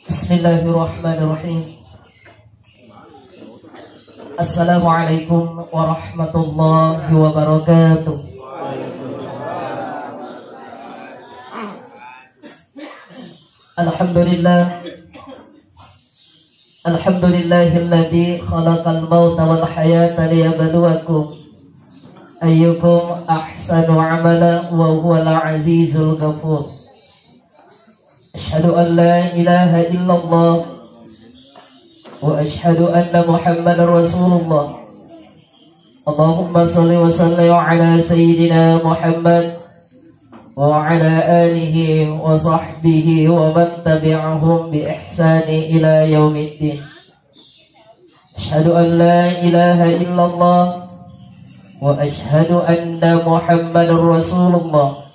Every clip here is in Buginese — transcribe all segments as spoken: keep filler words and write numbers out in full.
Bismillahirrahmanirrahim. Assalamualaikum warahmatullahi wabarakatuh. Alhamdulillah. Alhamdulillahilladzi khalaqal mauta wal hayata liyabluwakum ayyukum ahsanu amala wa huwal azizul ghafur. Asyhadu an la ilaha illallah wa asyhadu anna Muhammadar Rasulullah. Allahumma shalli wa sallim ala sayyidina Muhammad wa ala alihi wa sahbihi wa man tabi'ahum bi ihsani ila yaumiddin. Asyhadu an la ilaha illallah wa asyhadu anna Muhammadar Rasulullah.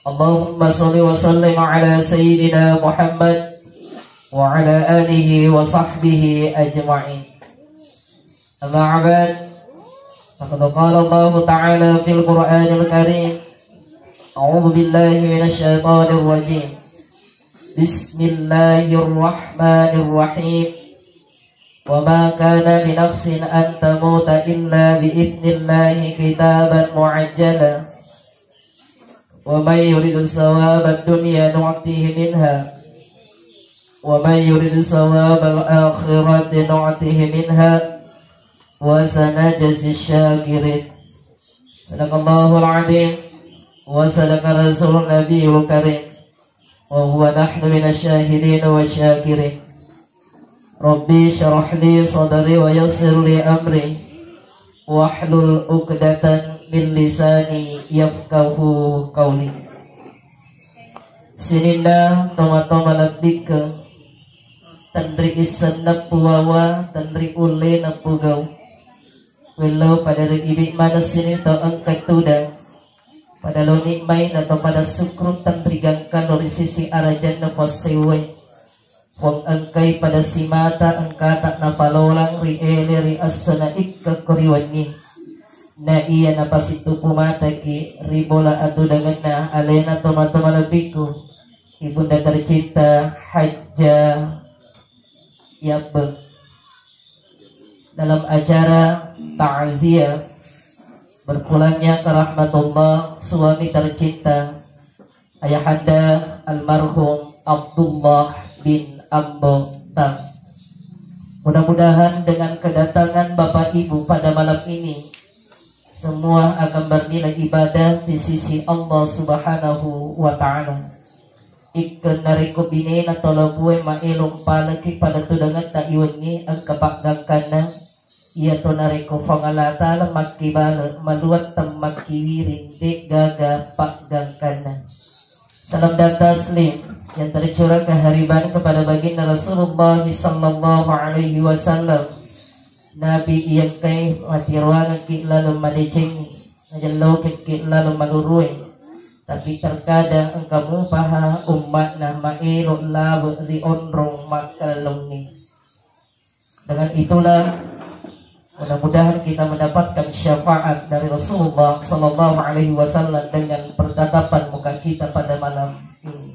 Allahumma shalli wa sallim ala sayyidina Muhammad wa ala alihi wa sahbihi ajma'in. Amma ba'd. Faqad qala Allahu ta'ala fil Qur'anil Karim. A'udzu billahi minasy syaithanir rajim. Bismillahirrahmanirrahim. Wa ma kana li nafsin an tamuta illa bi idznillah kitaban muajjala. Wa man yurid thawabad dunya nu'tihi minha. Wa man yurid thawabal akhirati nu'tihi minha. Wa sanajzi syakirin. Sadaqallahul azim. Wa sadaqa rasulun nabiyul karim. Wa huwa nahnu minasy syahidin wa syakirin. Rabbi syrah li sadri wa yassir li amri. Wahlul uqdatan min lisani yafqahu qawli. Sininna toma-toma lebbikkeng, tenri issenna puwawa, tenri ullena pugau. Wellau pada ri ibi manessini to engka tudang. Pada loni mai nato pada sukru tenri gangkalo ri sisi arajanna passewwai. Puang engkai pada simata engkata napalolang ri ele ri esso na ikkekko ri wenni. Na iya napasitupu mataki ri bola atudangenna alena toma-toma lebbiku. Ibunda tercinta Hajjah Yabbeng. Dalam acara takziah berpulangnya ke rahmatullah suami tercinta Ayahanda almarhum Abdullah bin Ambo Tang. Mudah-mudahan dengan kedatangan Bapak Ibu pada malam ini, semua akan bernilai ibadah di sisi Allah Subhanahu wa Ta'ala. Ikkeng narekko binena tolabue maelo mpaleki pada tudangetta iwenni engka paggangkanna, iyato narekko Fuang Allah Ta'ala makkibale maluatteng makkiwiring, de'gaga paggangkanna. Salam dan taslim yang tercurah kehariban kepada baginda Rasulullah sallallahu alaihi wasallam. Nabi iyengkai matiruangekki laleng madecengi, najellaukekki laleng malurue. Tapi terkadang engka mupaha ummatna maelo labe ri onrong makkallongnge. Dengan itulah, mudah-mudahan kita mendapatkan syafaat dari Rasulullah sallallahu alaihi wasallam dengan bertatapan muka kita pada malam ini.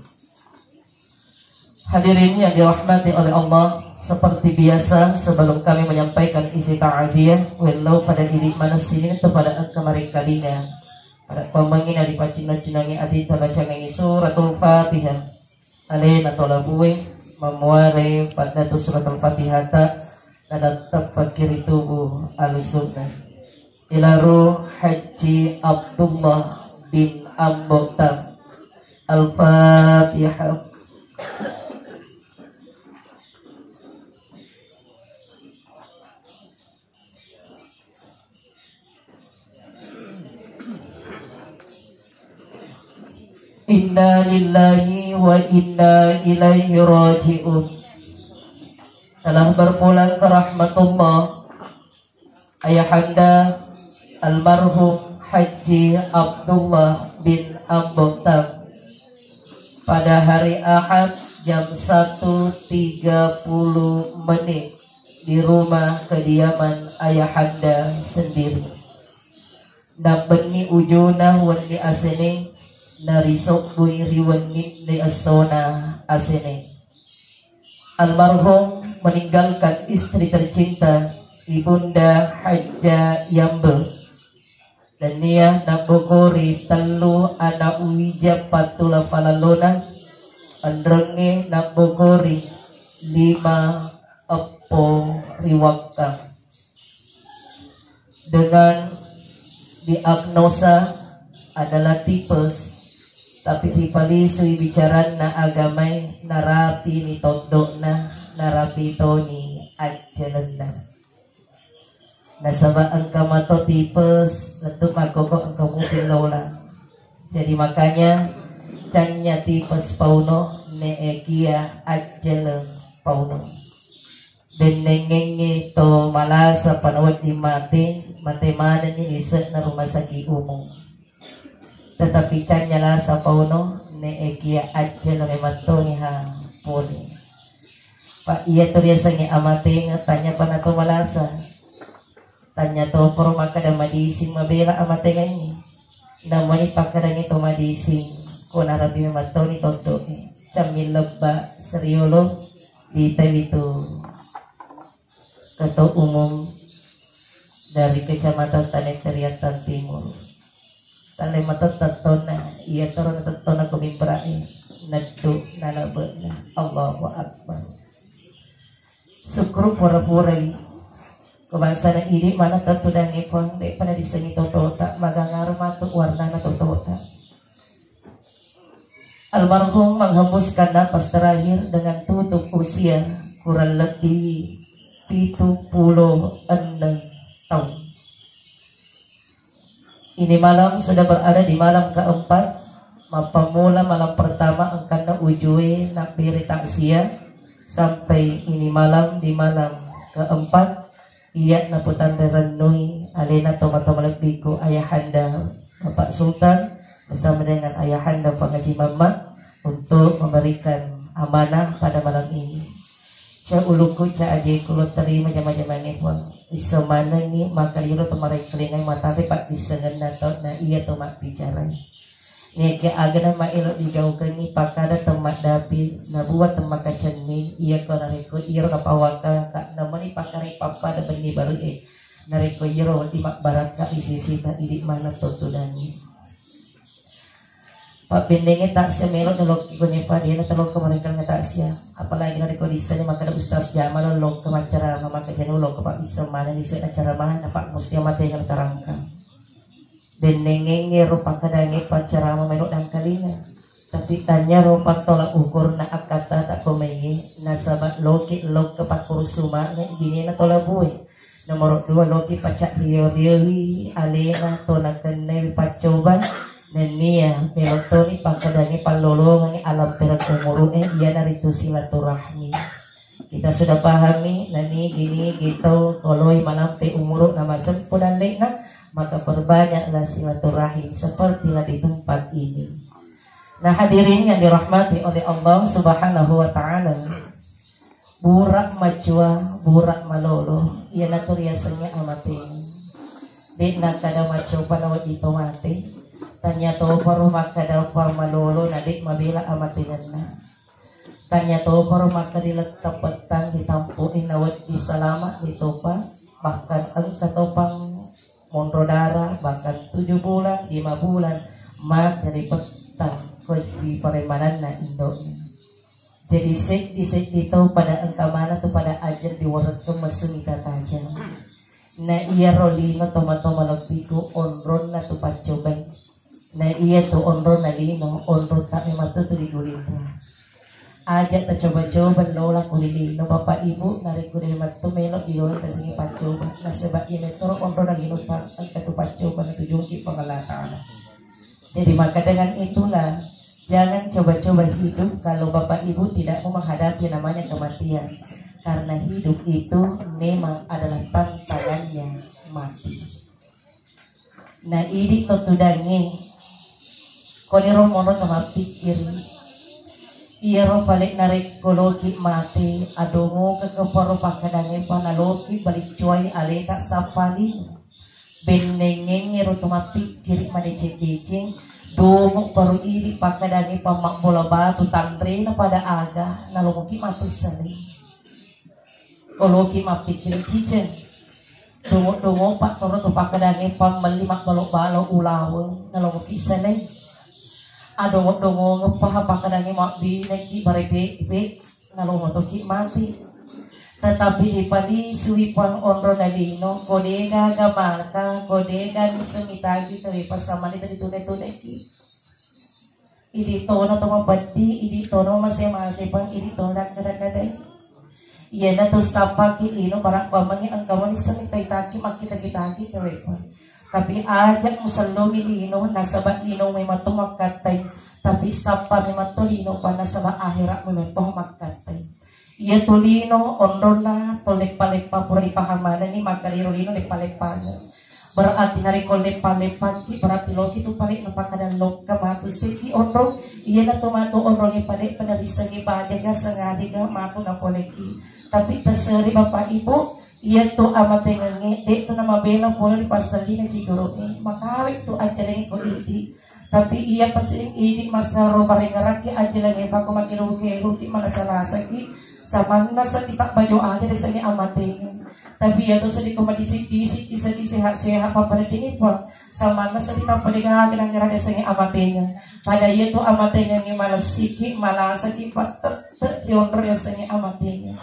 Hadirin yang dirahmati oleh Allah, seperti biasa, sebelum kami menyampaikan isi takziah, wellau pada idi manessini tu pada engka marekkalinga, pada pamengina dipaccinna-cinnangi ati tabacangengi suratul Fatihah. Alena tolabue mammuare paddatu suratul Fatihata, nadatteppa kiri tubu alusunna. Ila ruh Haji Abdullah bin Ambo Tang. Al-Fatihah. Inna lillahi wa inna ilaihi raji'un. Telah berpulang ke rahmatullah Ayahanda almarhum Haji Abdullah bin Ambo Tang pada hari Ahad jam satu tiga puluh menit di rumah kediaman Ayahanda sendiri. Nabbenni ujuna wenni aseneng, narisobbui ri wenninni essona asene. Almarhum meninggalkan istri tercinta, Ibunda Hajjah Yambe. Nennia nabbokori tellu ana uwija pattula falallona, enrengnge nabbokori lima eppo riwakkang. Dengan diagnosa adalah tipes, tapi ripalisui bicaranna agamai, narapini toddo'na, narapi toni ajjalenna. Nasaba engka mato tipes, lettu makkoko engka mupi lola. Jadi makanya, cannya tipes pauno, neekia ajjaleng pauno. Bennengengngi to malasa panawedding mate, mate manenni lise'na rumah sakit umum. Tetapi cannya lasa pauno, neekia ajjaleng mattoni ha pole. Pak, iya tu riasengnge amatengeng, tanya pana to malasa. Tanya to poro makkeda madising mabela amatengengngi. Namani pakkadangngi to madising, ko narapi mattoni toddo'e. Camming lebba seriolo ditawi tu Ketua Umum dari Kecamatan Taneh Teriak Timur. Talle matetta tonna, iya toro natettona ko mimbara'e, neddu nalabe'na. Allahu Akbar. Sukkuru pura-purai. Ko bangsana idi mana tettudangnge Puang, de'pa nadisengi totota, magangaro matu warnana totota. Almarhum menghembuskan napas terakhir dengan tutup usia kurang lebih pitu puluh enam tahun. Ini malam sudah berada di malam keempat, mappamula malam pertama engkanna ujue nabbere takziah, sampai ini malam di malam keempat, iya naputanre rennui alena tomatoa malebbiku Ayahanda Bapak Sultan bersama dengan Ayahanda Pak Haji Mamat untuk memberikan amanah pada malam ini. Ca ulukku, ca ajeku, lo terima jama-jamangnge Puang. Iso manengngi makkaliro to marekkelingai matare paddissengenna to na iya to mabbicarai. Nekke agana maelo digaukengngi pakkada temmaddapi nabuwa temmakacenning, iya ko narekko iro napawakka ka namani pakkarai pappada benni baru'e. Narekko iyaro wedding mabbarakka ri sisita, idi maneng to tudangnge. Pabbennengnge taksia melo nalokki ko nyepa dena talokka marekkelinga taksia. Apalagi narekko dissani makkeda Ustaz Jamal lokka maccarama, maka janu lokka pabbissa maneng disseng acara mana, Pak, musti amatenga tarangkang. Bennengengnge ro pakkadangnge paccarama melo dangkalinga. Tapi tanyaro pattola ukurna akkattata ko maiye, nasaba loki lokka pakkurusumange binena tola bue. Nomoro dua, loki pacca rio-rioi alena to nakennai paccoba, nennia melo toni pakkadangnge pallolongengngi alampereng umuru'e, iyanaritu silaturahmi. Kita sudah pahami, nanigi-nigi tau koloi malampe umuru'na masempu dalle'na, maka perbanyaklah silaturahim sepertilah di tempat ini. Nah, hadirin yang dirahmati oleh Allah Subhanahu wa Ta'ala, burak macua, burak malolo, iyanatu riasengnge amateng. De'na kada macopa nawedding to mate, tanya toparo makkada pa malolo na de' mabela amatengenna. Tanya toparo makkada lettang pettang ditampu'i nawedding salama ditopa, bahkan engka topang monro dara, bahkan tujuh bulan, lima bulan, mate ri pettang ko ri paremananna indo'na. Jadi seddi-seddi tau pada engka manatu pada ajal diwerekkeng messu mita tajang. Na iyaro lino toma-toma lebbiku onronna tu paccobai. Na iya tu onronna lino, onrong ta memang tu tu digulinta. Aja tacoba-coba lola ku ri lino, Bapak Ibu, narekko de mettu melo dilola tasengi paccoba. Nasaba iya metoro onronna lino ta engka tu paccoba natujungki Puang Allah Ta'ala. Jadi maka dengan itulah, jangan coba-coba hidup kalau Bapak Ibu tidak mau menghadapi namanya kematian. Karena hidup itu memang adalah tantangannya mati. Na idi to tudangnge, koniro monro to mappikkiri. Iyaro pale narekko loki mate, adongo kekeparo pakkadangnge pa naloki baliccuai aleta sappa lino. Bennengengngero to mappikkiri madeceng-deceng, Dongo baru idi pakkadangi pammabbola batu tanrena pada aga nalomoki matu sele. Oloki mappikkiri ciceng. Dongo-dongo pattoro tu pakkadangi pammelli mabbalo-balo ulaweng nalomoki sele. Adongo-dongongeng paha pakkadangi mabbineki barebe-be. Nalomotoki mati. Tetapi dipalisui puang onrona lino, ko degaga maka, ko dega niseng mitagi tauwe pasamani tadi tune-tuneki. Idi tona to mapeddi, idi tona mase-mase pang, idi tona kada-kadai. Iyana tu sapaki lino barak pamangi engka mani seni taitaki makkita-kitaki tauwe pang. Tapi aja musellungi lino, nasaba lino memang to makkattai. Tapi sappa memang to lino pa nasaba akhirat memang to makkattai. Iya tu lino onronna to leppa-leppa pura dipahang manenni makkaliro lino leppa-leppana. Berarti narekko leppa-leppaki berarti loki tu pale napakkada lokka matu seddi onrong. Iyana to matu onrongnge pale pada risengi badega sengadega matu napoleki. Tapi taseri bapak ibu, Iyatu amatengengnge de'tu namabela pole ri passalina cigoro'e, makawe tu ajjalengnge ko idi. Tapi iya pasing idi massaro parengngerakki ajjalengnge pako makeru-keruki manasa-nasaki, samanna seddi tabbajo aja desengnge amatengeng. Tapi iyatu seddi ko madisi-disi, seddi sehat-sehat pappadeddingi puang, samanna seddi tappa degaga nangngera desengnge amatengeng. Pada iyatu amatengengnge malessiki, malasaki, pattette rionro yasengnge amatengeng.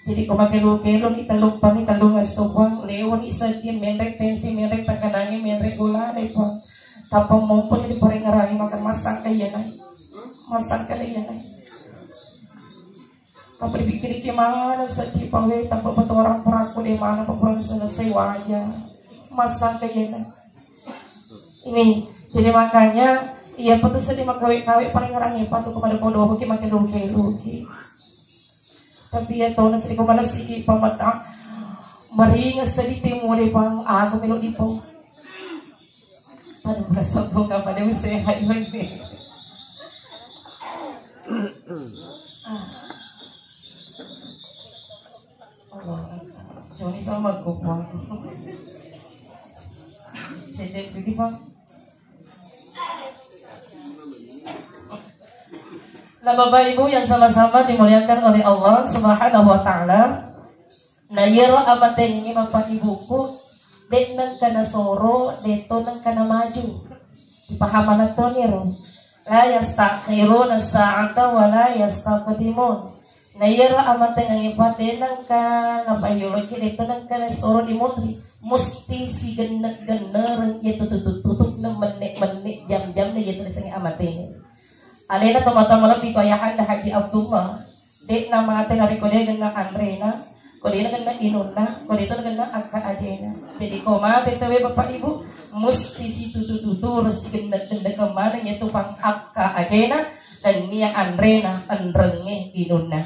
Jadi ko makkelu-kelu ni telluppa ni tellungesso puang, lewo ni seddi menre tensi, menre tekanangi, menre gulana puang. Tappa mompo si diparengerangi maka massangka iya nai. Massangka iya nai. Tappa dipikkiriki mana seddi pawe tappa betorang peraku de mana pakurang selesai waja. Massangka iya nai. Ini jadi makanya iya patu seddi makawe-kawe parengerangi patu kepada bodoh ki makkelu-kelu ki. Tapi iya tona seddi ko malessiki pamata. Maringa seddi timmu de pang aku melo dipo. Aduh, rasa buka pada usia hai mende. Allah. Joni sama gue pang. Sedek jadi pang. Nah, Bapak Ibu yang sama-sama dimuliakan oleh Allah Subhanahu wa Ta'ala, nah, iyaro amatengnge Bapak Ibuku, de' nengka nasoro, de' to nengka namaju. Dipahamana toniro. La yastakhiruna sa'ata wa la yastaqdimun. Na iyaro amatengnge pa de' nengka napaiyoloki, de' to nengka nasoro dimunri. Musti sigenne-gennereng iya tutup-tutupna, menne-menne jam-jamna iya tulisangnge amatengeng. Alena tomatoa malebbi ko Ayahanda Haji Abdullah, de'na mate narekko de' genna anrena, ko de' nagenna inunna, ko de' to nagenna akka ajena. Jadi ko mate tauwe Bapak Ibu, musti situtu-tuturu sigenne-gennekeng maneng iya tu pang akka ajena, nennia anrena, enrengnge, inunna.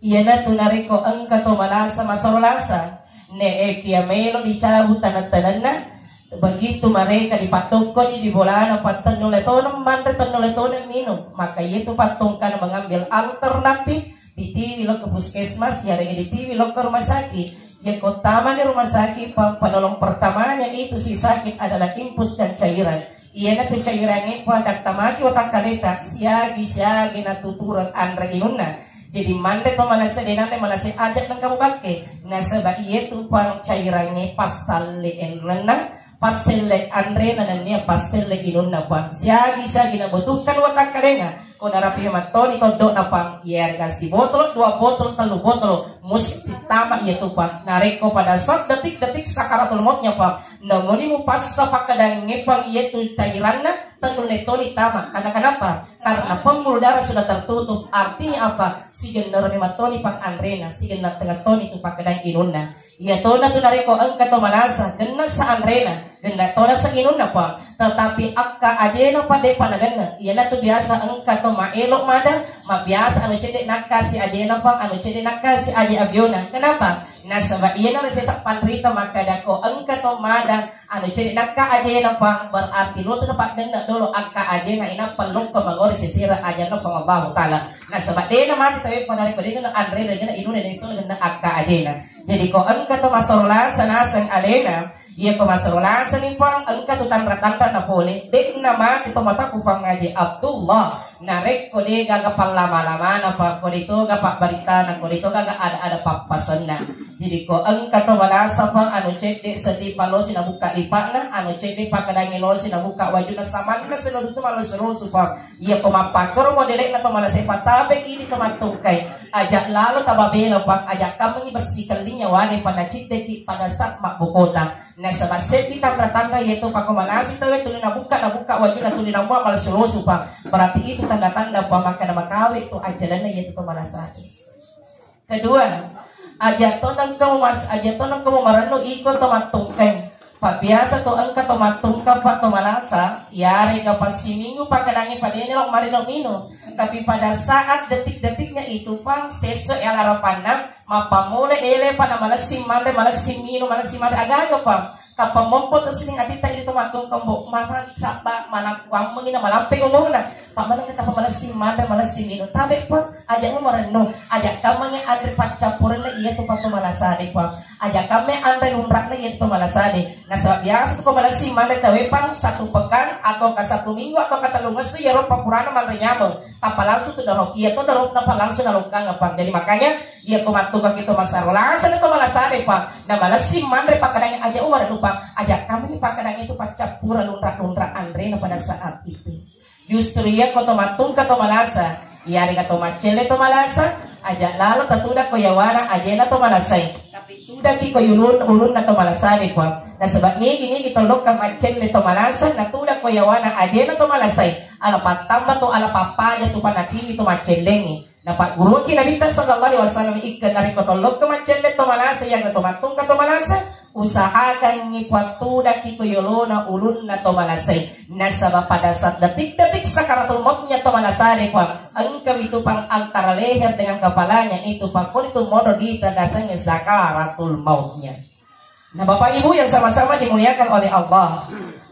Iyanatu narekko engka to malasa masero lasa, neekia melo dicabut taneng-tanenna, begitu mereka dipaddokkoni di bolana, pattennu letona manre, tennu letona minung, maka iyatu pattongkana mengambil alternatif, ditiwi lao ke puskesmas, yaregga ditiwi lao ke rumah sakit. Yakko tamani rumah sakit, pa-, penolong pertamanya itu si sakit adalah infus dan cairan. Iyanatu cairangnge pa dattamaki watakkaleta, siagi-siagi natutureng anre inunna. Jadi manre to malasa, de' nanre malasa aja nengka mubakke. Nasaba iyatu pa cairangnge passalle enrenna, passelle anrena nennia passelle inunna pa. Siagi-siagi nabutuhkan watakkalena. Ko narapi mattoni toddo'na pa, iyarega sibotolo, dua botol, tellu botol, musti tama iyatu pa. Narekko pada saat detik-detik sakaratul mautnya pa, namuni mupassa pakkadangnge pa iyatu cairanna, tennu letoni tama. Karena kenapa? Karena pembuluh darah sudah tertutup. Artinya apa? Sigennereng mattoni pa anrena, sigenna tengnga toni tu pakkadang inunna. Iya tona tu narekko engka to malasa, genna sa anrena, genna tona sa inunna pa. Tetapi akka ajena pa de'pa nagenna. Iyanatu biasa engka to maelo mada, mabiasa anu cedde nakka si ajena pa, anu cedde nakka si aje abiona. Kenapa? Nasaba iyana sesa panrita makkada ko engka to mada, anu cedde nakka ajena pa, berarti lotu na paddenne dolo akka ajena inappa lokka mangori sesera ajanna Puang Allahu Ta'ala. Nasaba de'na mati tauwe pa narekko de'na anrena, de'na inunna, de'na to nagenna akka ajena. Jadi ko engka to masoro lasa naseng alena, Iya ko masero lasani, Puang, engka tu tanra-tanra na pole. De'na mate to mataku, Puang Haji Abdullah. Narekko de gaga pallama-lamana, Puang, ko de toga pabbaritana, ko de toga ada-ada pappasenna. Jadi ko engka to malasa, Puang, anu cedde seddi palosi nabukka lipa'na, anu cedde pakkadangi losi nabukka wajuna, samanna selo tu malosu-losu, Puang. Iya ko mappakkoro modele'na to malasa, patabe ini to mattungkai. Aja lalo tababela, Puang, aja kammengi bessi kellinya wade pada ciddeki pada saat mabbokota. Nasaba seddi tanra-tanra, iyatu pako malasi tauwe tuli nabukka, nabukka wajuna tuli namua malosu-losu, Puang. Berarti itu tanda-tanda, Puang, makkeda makawe tu ajalanna iyatu to malasaki. Kedua, aja to nengka mas-, aja to nengka marennu iko to mattungkai. Pabbiasa to engka to mattungka, Puang, to malasa, yarega passiminggu pakkadangi padene lo marino minung. Tapi pada saat detik-detiknya itu, Puang, sesso e alarapanna, mappammula ele pa na malessing manre, malessing minung, malessing manre, agaga, Puang. Tappa mompo to sining atitta idi to mattungka, mbo, marang sabba, manakkuammengi na malampe umurna. Pa maneng tappa malessing manre, malessing minung. Tabe, Puang, aja mu marennu, aja kammengi anre paccappurenna iya tu patu malasade, Puang. Aja kamme anre lunra'na iya tu malasade. Nasaba biasa tu ko malessing manre tawe, Puang, satu pekan atau ka satu minggu atau ka tellung esso iyaro pappurana manre nyameng. Tappa langsung tu dorob. Iya to dorobna pa langsung nalokkangeng, Puang. Jadi makanya iya ko mattungkaki to masero lasani to malasade, Puang. Na malessing manre pakkadangi aja umarennu, Puang. Aja kammengi pakkadangi itu paccappureng lunra-lunra anrena pada saat itu. Justru iya ko to mattungka to malasa, iyarega to maccelle to malasa, aja lalo tatuda ko yawana ajena to malasai. Tapi tudaki ko ulun-, ulunna to malasade, Puang. Nasaba nigi-nigi to lokka maccelle to malasa, natuda ko yawana ajena to malasai. Ala pattamba tu, ala pappaja tu, panatingi tu maccellengngi. Napagguruki Nabitta sallallahu alaihi wasallam, ikka narekko to lokka maccelle to malasa, iyarega to mattungka to malasa, usahakangngi pattudaki ko yolona ulunna to malasai. Nasaba pada saat detik-detik sakaratul mautnya to malasade, Puang, engkawi tu, Puang, antara leher dengan kepalanya itu, Puang, koni tu modo ditandasangnya sakaratul mautnya. Nah, Bapak Ibu yang sama-sama dimuliakan oleh Allah,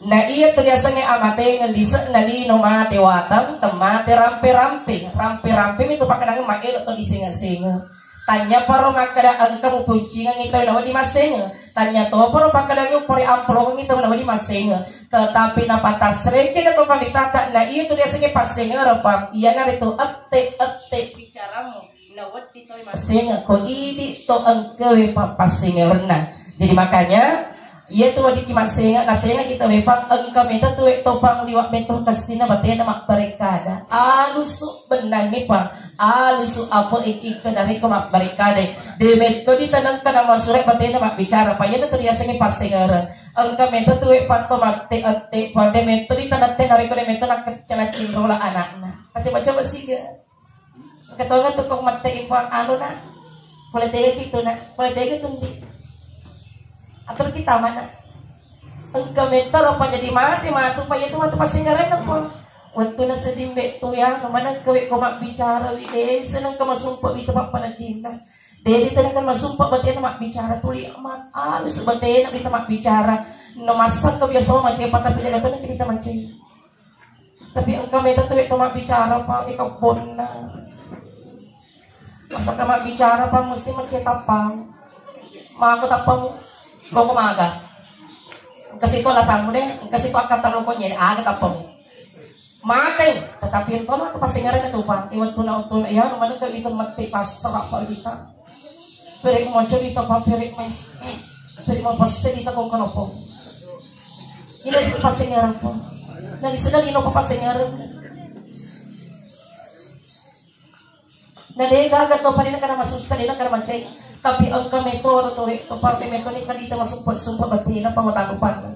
na iya tu riasengnge amatengeng lise'na lino mate watang, temmate rampe-rampe. Rampe-rampe mi tu pakkadangi maelo to disenge-senge. Tanya paro makkeda engka mupuncingengi tau nawedding massenge. Tanya to paro pakkadangi upore amplokengi tau nawedding massenge. Tetapi napatasreke na to panritata, na iya tu riasengnge passengereng, Puang, iyanaritu ette-ette bicaramu. Nawedding toi massengeng ko idi to engkawe pa-, passengerenna. Jadi makanya, iya tu weddikki massenga, nasengaki tauwe, Puang, engka meto tuwe to, Puang, liwa meto kessina batena mabbarekkada. Alusu bennangngi, Puang. Alusu apa ikikka narekko mabbarekkada. De metto di tanengka namasure batena mabbicara. Pa iyana tu riasengnge passengereng. Engka meto tuwe, Puang, to matte-ette, Puang, de metto di tanette narekko de metto nakkecca nacinrola anakna. Coba-coba siga. Ketonga tu kok mette impa anu na. Pole tega kitu na. Pole tega tu ndi. Atur kita mana. Engka metoro pa jadi mate matu pa iya tu matu passengerenna, Puang. Wettuna seddi mbe tu ya, mana kewe ko mabbicara wi desa nang ke masumpa wi tempat panatinna. Dedi tena kan masumpa batena mabbicara tuli amat. Alus batena wi tempat bicara. No masak ke biasa macepa tapi dia datang kita macepa. Tapi engka meta tu to mabbicara, Pak, di kebbonna. Masa ka mabbicara, Pak, mesti mencet tappang. Mako tappamu. Koko maga. Engka situ alasanmu deh, engka situ akkatta lokonye, aga tappamu. Makai, tetapi engka mah tu passengerenna tu, Pak. Iwettu na, wettu na, ya, mana ke itu mati passerah, Pak, kita. Pere mo cerita pa pere me. Pere mo pesse di tako kanopo. Ina si passengereng po. Na di sedari no passengereng. Na de gaga to padina kana masussa, dena kana macai. Tapi engka metoro to we to parte metoni kadita masumpa-sumpa batina pa watanu panna.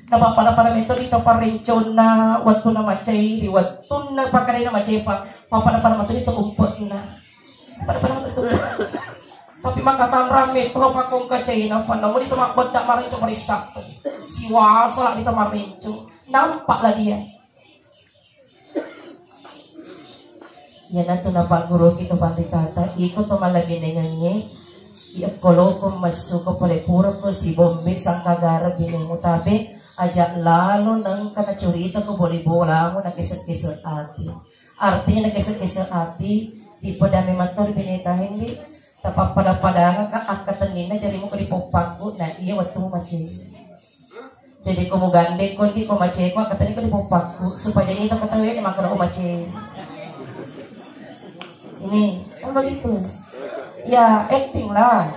Na pada-pada metoni to parenconna wettu na macai ri wettunna pakadena macai pa. Pa pada-pada metoni to umpetna. Pada-pada metto. Tapi maka tanrang metto pakong kacaina, panna muni to mabbedda marang to marissa. Siwasa la di to marenco. Nampak lah dia. Iyanatu napagguruki to panritata, iko to malabinengengnge, iya koloko messuko pole purako sibombe sangkagara binemu tabe, aja lalo nengka nacurita ko boli bolamu nakese-kese ati. Artinya nakese-kese ati, dipedame mato ri bineta hendi, tapappada-padangaka akkatenninna jarimu ko dipoppakku, na iya wettu macai. Jadi ko mugandeng ko ndi ko maceko, katanya ko di popakku, supaya jadi itu ketahui ini makan aku mace. Ini kan begitu. Ya, acting lah.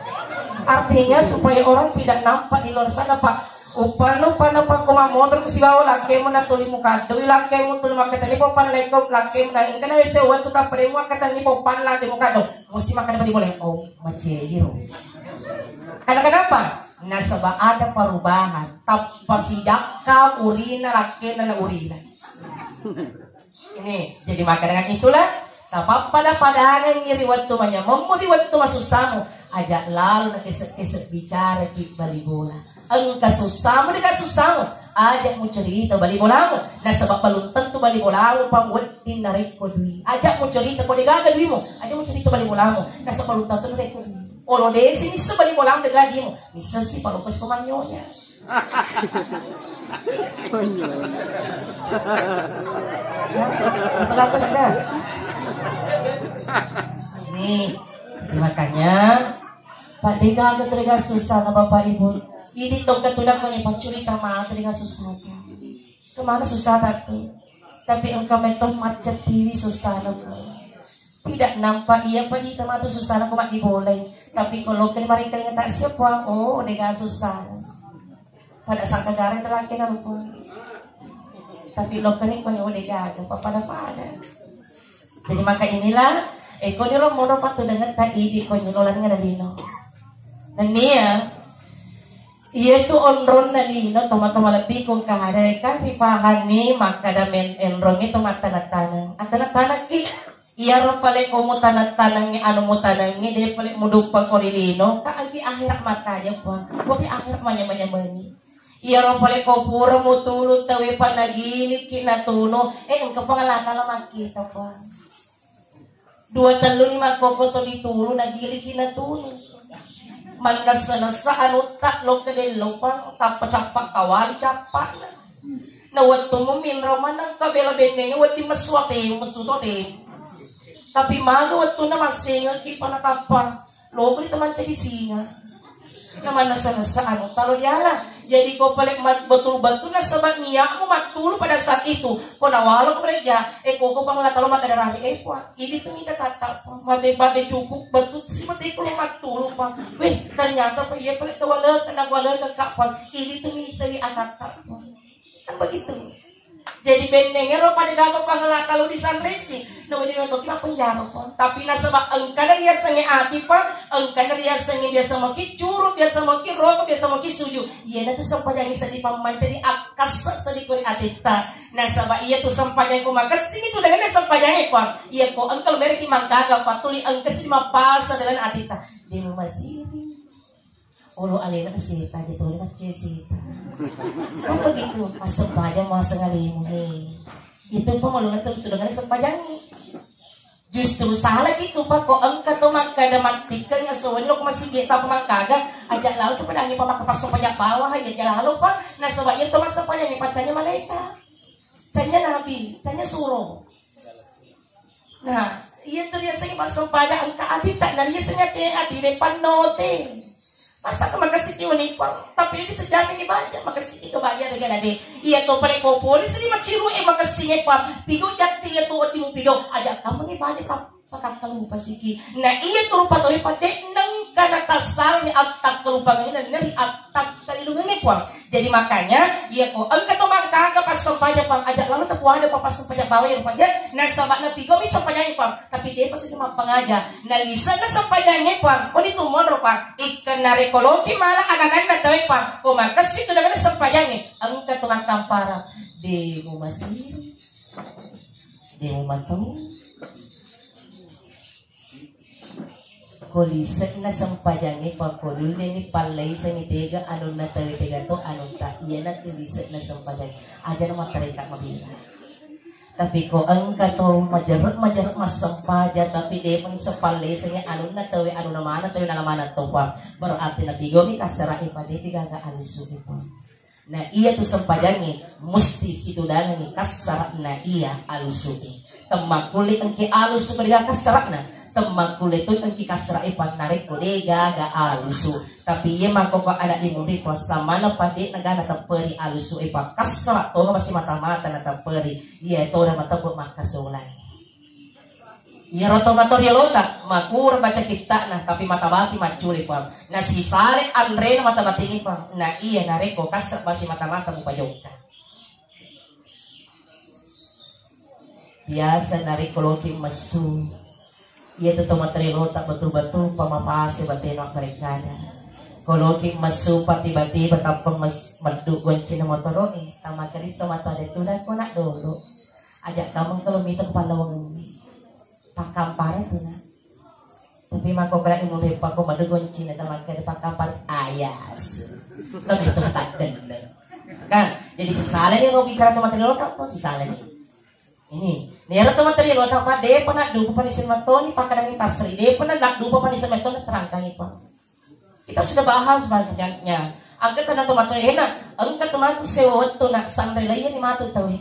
Artinya supaya orang tidak nampak di luar sana, Pak. Upanu pana pakko mammotor ku sibawa lakkemu na tuli mukaddo, lakkemu tuli makkatani popang lekko, lakkemu na engkana wese uwattu tapparemu makkatani popang lade mukaddo. Musti makkada bali boleh. Oh, macediro. Karena kenapa? Nasaba ada perubahan. Tappa sijakka urina lakkena na urina. Ini jadi maka dengan itulah tapappada-padangengngi ri wettu manyamemmu, ri wettu masussamu, aja lalo nakese-kese bicara ki bali bola. Engka sussamu, dega sussamu, aja mucerita bali bolamu. Nasaba belum tentu bali bolamu pa wedding narekko dui. Aja mucerita ko degaga duimu, aja mucerita bali bolamu. Nasaba belum tentu narekko dui. Olo desi nisse bali bolamu dega duimu, nissesi palopes ko manyonya. Ini, jadi makanya pada gaga terega susah na Bapak Ibu. Ini tongkat tulang mani pacurita mata terega susah. Kemana susah tatu? Tapi engka metong macet tiwi susah na. Tidak nampak iya pa di tematu susana ko maddibolai. Tapi ko lokeng maringkalinga tak siap puang, oh, dega susah. Pada sangka garang terakhir kan puang. Tapi lokeng ko nyo dega, apa pada-pada. Jadi maka inilah, eh, ko niro mono patu dengan tak idi ko nyo lolang ngadalino. Nennia, iya tu onronna lino, toma-toma lebbi ko engka hadere kan ripahani makkada men enrongi to mattaneng-taneng. Attaneng-tanengki. Iyaro pale ko mutaneng-tanengngi anu mutanengngi, de pale muduppa ko ri lino, ka engki akhirat makkaja puang. Kopi akhirat manyameng-nyamengi. Iyaro pale ko pura mutulu tawe pa nagiliki natunu, eh, engka puang Allah Ta'ala makkita puang. Dua telluni makkoko to ditunu nagiliki natunu. Mannessa-nessa anutta lokka dellopang, tappa cappa kawali cappana. Na wettu muminro maneng kabela bennengnge wedding messu atemu, messu to temu. Tapi maga wettunna massengekki panatappa loko di temancaji singa. Na mannessa-nessa anutta lo diala. Jadi ko pale mat-, betul-betul nasaba niatmu mattulu pada saat itu. Ko nawalo ko gereja, eh, koko pang Allah Ta'ala makkada rari, eh, puang. Idi tu mita tatta, puang. Mate-mate cukup betul si mate ko mattulu, puang. Weh, ternyata pa iya pale tawale kena wale kak, puang. Idi tu mita wi atatta, puang. Kan begitu. Jadi bennengero pada gaga pangala kalau disanresi, na wajib toki mappenjara pun. Tapi nasaba engkana riasengnge ati pa, engkana riasengnge biasa moki curu, biasa moki roko, biasa moki suju. Iyana tu sempajangi seddi pammanca di akkas seddi kori atitta. Nasaba iya tu sempajangi ko makessing itu dengan sempajangi pa. Iya ko engka lo mereki manggaga pa tuli engka seddi mappasa dengan atitta. Demo masiri. Olo alena seta, jadi olo macce seta. Kan begitu, pas sempajang mau sengalemu he. Itu pemelungan tentu dengan sempajangi. Justru salah gitu, Pak. Kok engka to makkada mattikkeng aso welo masigi ta pemangkaga, aja lalu tu pedangi pa maka pas sempajang bawah, ya aja lalu, Pak. Nasaba iya to massempajang pacanya malaika. Canya nabi, canya suro. Nah, iya tu riasengnge massempajang engka atitta, na riasengnge ati, ati de pannote. Masa ke makessiki wani pang, tapi ini sejamin ibaja, makessiki kebaja de gana de. Iya to pale ko polisi di maciru e makessinge pang, pigo jatti iya tu odi mu pigo, aja kamu ni baja tak pakakkalupa siki. Nah, iya tu rupa to ipa de nengka na tassal ni attakkalupa ngena neri attakkalilungengnge puang. Jadi makanya, iya ko engka to mangkaga passempajang pang, aja lalu tepuada pa passempajang bawang yang rupa dia, nasaba na pigomi sempajangi pang, tapi dia pasti mappangaja. Na lise na sempajangi pang, oni tu monro pang, ikka na rekoloki mala agaganna tawe pang, ko makessi tu dengan sempajangi, engka to mangkampara, demo masiri, demo matau. Ko lise'na sempajangnge, pangko nulleni pallaisengngi tega anunna tauwe, tega to anunta, iyanatu lise'na sempajangnge. Ajana mattareka mabela. Tapi ko engka to majarre'-majarre' massempajang, tapi de'pa nisseng pallaisengngi anunna tauwe, anunna maneng tauwe, nala maneng to, Puang. Berarti napigomi kassara'e, pa de'pi gaga alusu'e, Puang. Nah, iya tu sempajangnge musti situdangengi kassara'na iya alusu'e. Temmakkulle engke alus tu mega kassara'na, Temmakkulle toi engki kassara e pang narekko de gaga alusu. Tapi iye makkoko anak dimunri puang samana pa de na gaga tepperi alusu e pang kassara tonga pasi mata-mata na tepperi. Iye tona matebbe makkasolang. Iyaro to matoriolota makura baca kitta'na tapi mata bati maccule puang. Na sisale anrena mata batingi puang. Na iya narekko kassara pasi mata-mata mupajokka. Biasa narekko loki messu, iya tu tomaterialota betul-betul pamapase batena mabbarekada. Ko loki messu pa tiba-tiba tappa mes-, meddu goncina motoro e, tamakkeda to matoa de tu na ko nak dolo. Aja kameng kalau mita ko pallawangenni. Pakkampare tu na. Tapi makkokkoe ni mureppa ko madu goncina tamakkeda pakkampare ayas. Lebih tempat dendeng. Kan? Jadi sisala ni lo bicara to materi lo tak apa sisala ni. Ini, nero to materi lo tak apa de pernah dulu pernah sematoni pakadang tasri de pernah nak dulu pernah sematoni terangkangi pak. Kita sudah bahas banyaknya. Engka tana to matu enak, engka to matu sewa wettu nak sanre laiya ni matu tawi.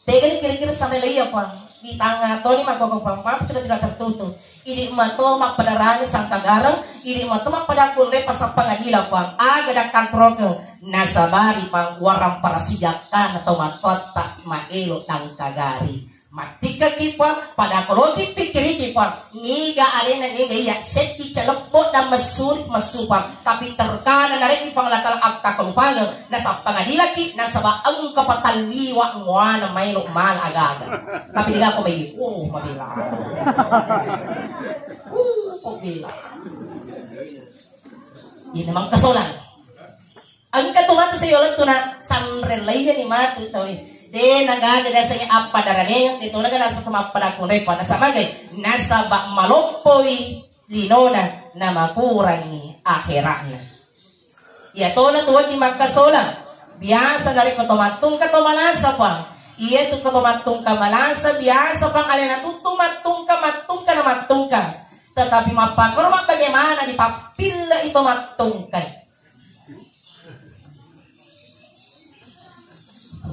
Tegani kira-kira sanre laiya puang. Di tanga toni makkoko puang matu sudah tidak tertutup. Idi mato mappadarani sangkagareng, idi mato mappada kunre pasappangadila puang. Aga dakkang troke nasabari pang warang parasijakka na to matotta maelo dangkagari. Mattikkaki puang, pada koloki pikkiriki puang, niga alena niga iya, setti caleppo dan messuri messu puang, tapi terkadang narekki puang lakal akkakalupangeng, nasappangadilaki, nasaba engka patalliwa muana maelo mala agaga. Tapi diga ko mai, oh mabela. Uh, kok bela. Ini memang kesolang. Engka tu matu sayola tu na sanre laiya ni matu tawi. De na gaga nasengnge appada raneng, de to na gaga naseng mappada kunre pa nasaba magai. Nasaba maloppoi linona na makurangi akhera'na. Iya tona tu wedding makkasola. Biasa narekko to mattungka to malasa puang. Iya tu ko to mattungka malasa biasa pang alena tuttu mattungka mattungka na mattungka. Tetapi mappakoro mabbagaimana dipappillai to mattungka.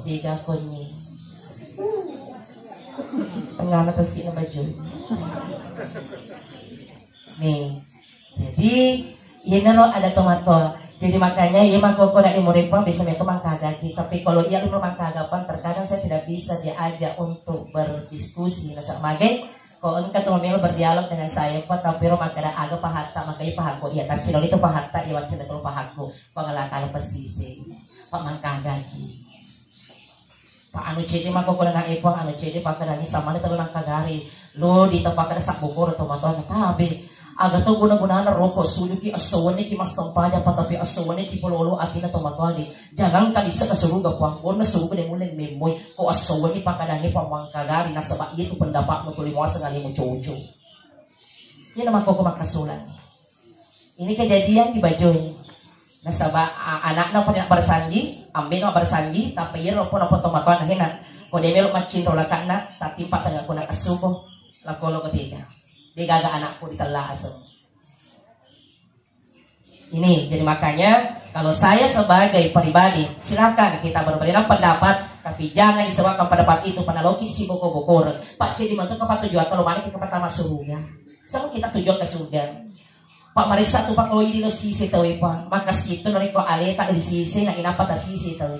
Tega konyi. Tengahna tesi na baju. Nih. Jadi, iyanaro ada tomato. Jadi makanya iya makkoko nak di murepa bisa meto mangkagaki. Tapi kalau iya lu mangkagapan terkadang saya tidak bisa diajak untuk berdiskusi. Nasaba magai Ko engka tu melo berdialog dengan saya, ko tapi ro makkeda aga pahatta, magai pahakko, iya taccinoni tu pahatta, iya waccina tu pahakko, pangala kala pesise, pamangkagaki. Pa anu cedde mako ko nana epo, anu cedde pakkedani samana telu nangkagari, lo di tepakkeda sabbokoro to matoa tabe. Aga to guna-gunana roko sujuki esso wenni ki massempajang pa tapi esso wenni ki pololo atina to matoa de. Jangankan isseng suruga puang, gonna suruga de mulle memmoi. Ko esso wenni pakkadangnge pamangkagari nasaba iya tu pendapatmu tuli muaseng alimu coco. Iya na makkoko makkasolang. Ini kejadian di Bajo ini. Nasaba a- anakna pada nak bersanji, ambe nak bersanji, tapi iya ro pun apa tomatoan hena. Ko de melo maccinro lakakna, tapi patengah kuna kesuko, lako lo ketiga. Degaga anakku ditella aseng. Ini, jadi makanya kalau saya sebagai pribadi, silakan kita berbeda pendapat, tapi jangan disebabkan pendapat itu panaloki si boko-bokor. Pak, jadi mantu ke tujuan kalau mana kita pertama surga. Semua kita tujuan ke surga. Pak, marissa tu Pak, kalau ini lo sisi tahu Pak, maka situ nanti kok aleta di sisi, nak inapa tak sisi tahu.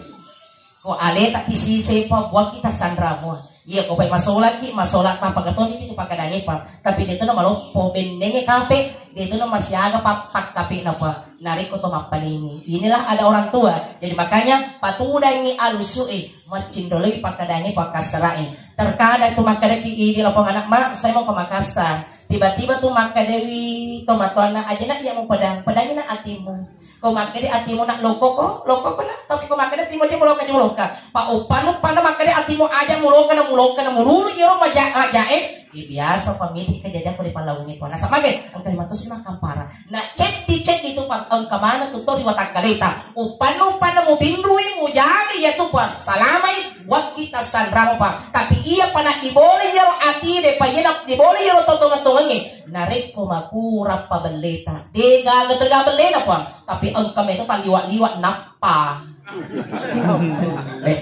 Ko aleta ki sise pa buakki tassanramo. Iya ko pai masolaki, masola tappa katoni ki pakkadangnge pa. Tapi de to na maloppo bennenge kape, de to na masiaga pa pakkape na pa. Narekko to mappanini. Inilah ada orang tua. Jadi makanya patudangi alusu e, maccinroloi pakkadangnge pa kassara e. Terkadang tu makkadaki idi lapong anak ma, saya mau ke Makassar. Tiba-tiba tu makkadewi to matoanna aja nak iya mau pedang, pedangi nak atimu. Ko makkeda atimu nak lokoko, lokoko nak. Tapi ko makkeda atimu aja muloka, aja muloka. Pa uppannu panna makkeda atimu aja muloka na muloka na mururu iyaro maja-, majae. Iya biasa pamiti kejadian ko di pallaungi puang. Nasaba magai, engka lima ratus lima kampara. Na ceddi-ceddi tu pa engka mana tu to ri watakkaleta. Uppannu panna mubinrui mujaga iya tu puang. Salamai wakki tassanramo pa. Tapi iya pa nak dibolei iyaro ati de pa iya nak dibolei iyaro to tonga-tongangnge. Narekko makurang pabelleta, de gaga tega bellena puang, tapi engka meto talliwa-liwa nappa. Eh.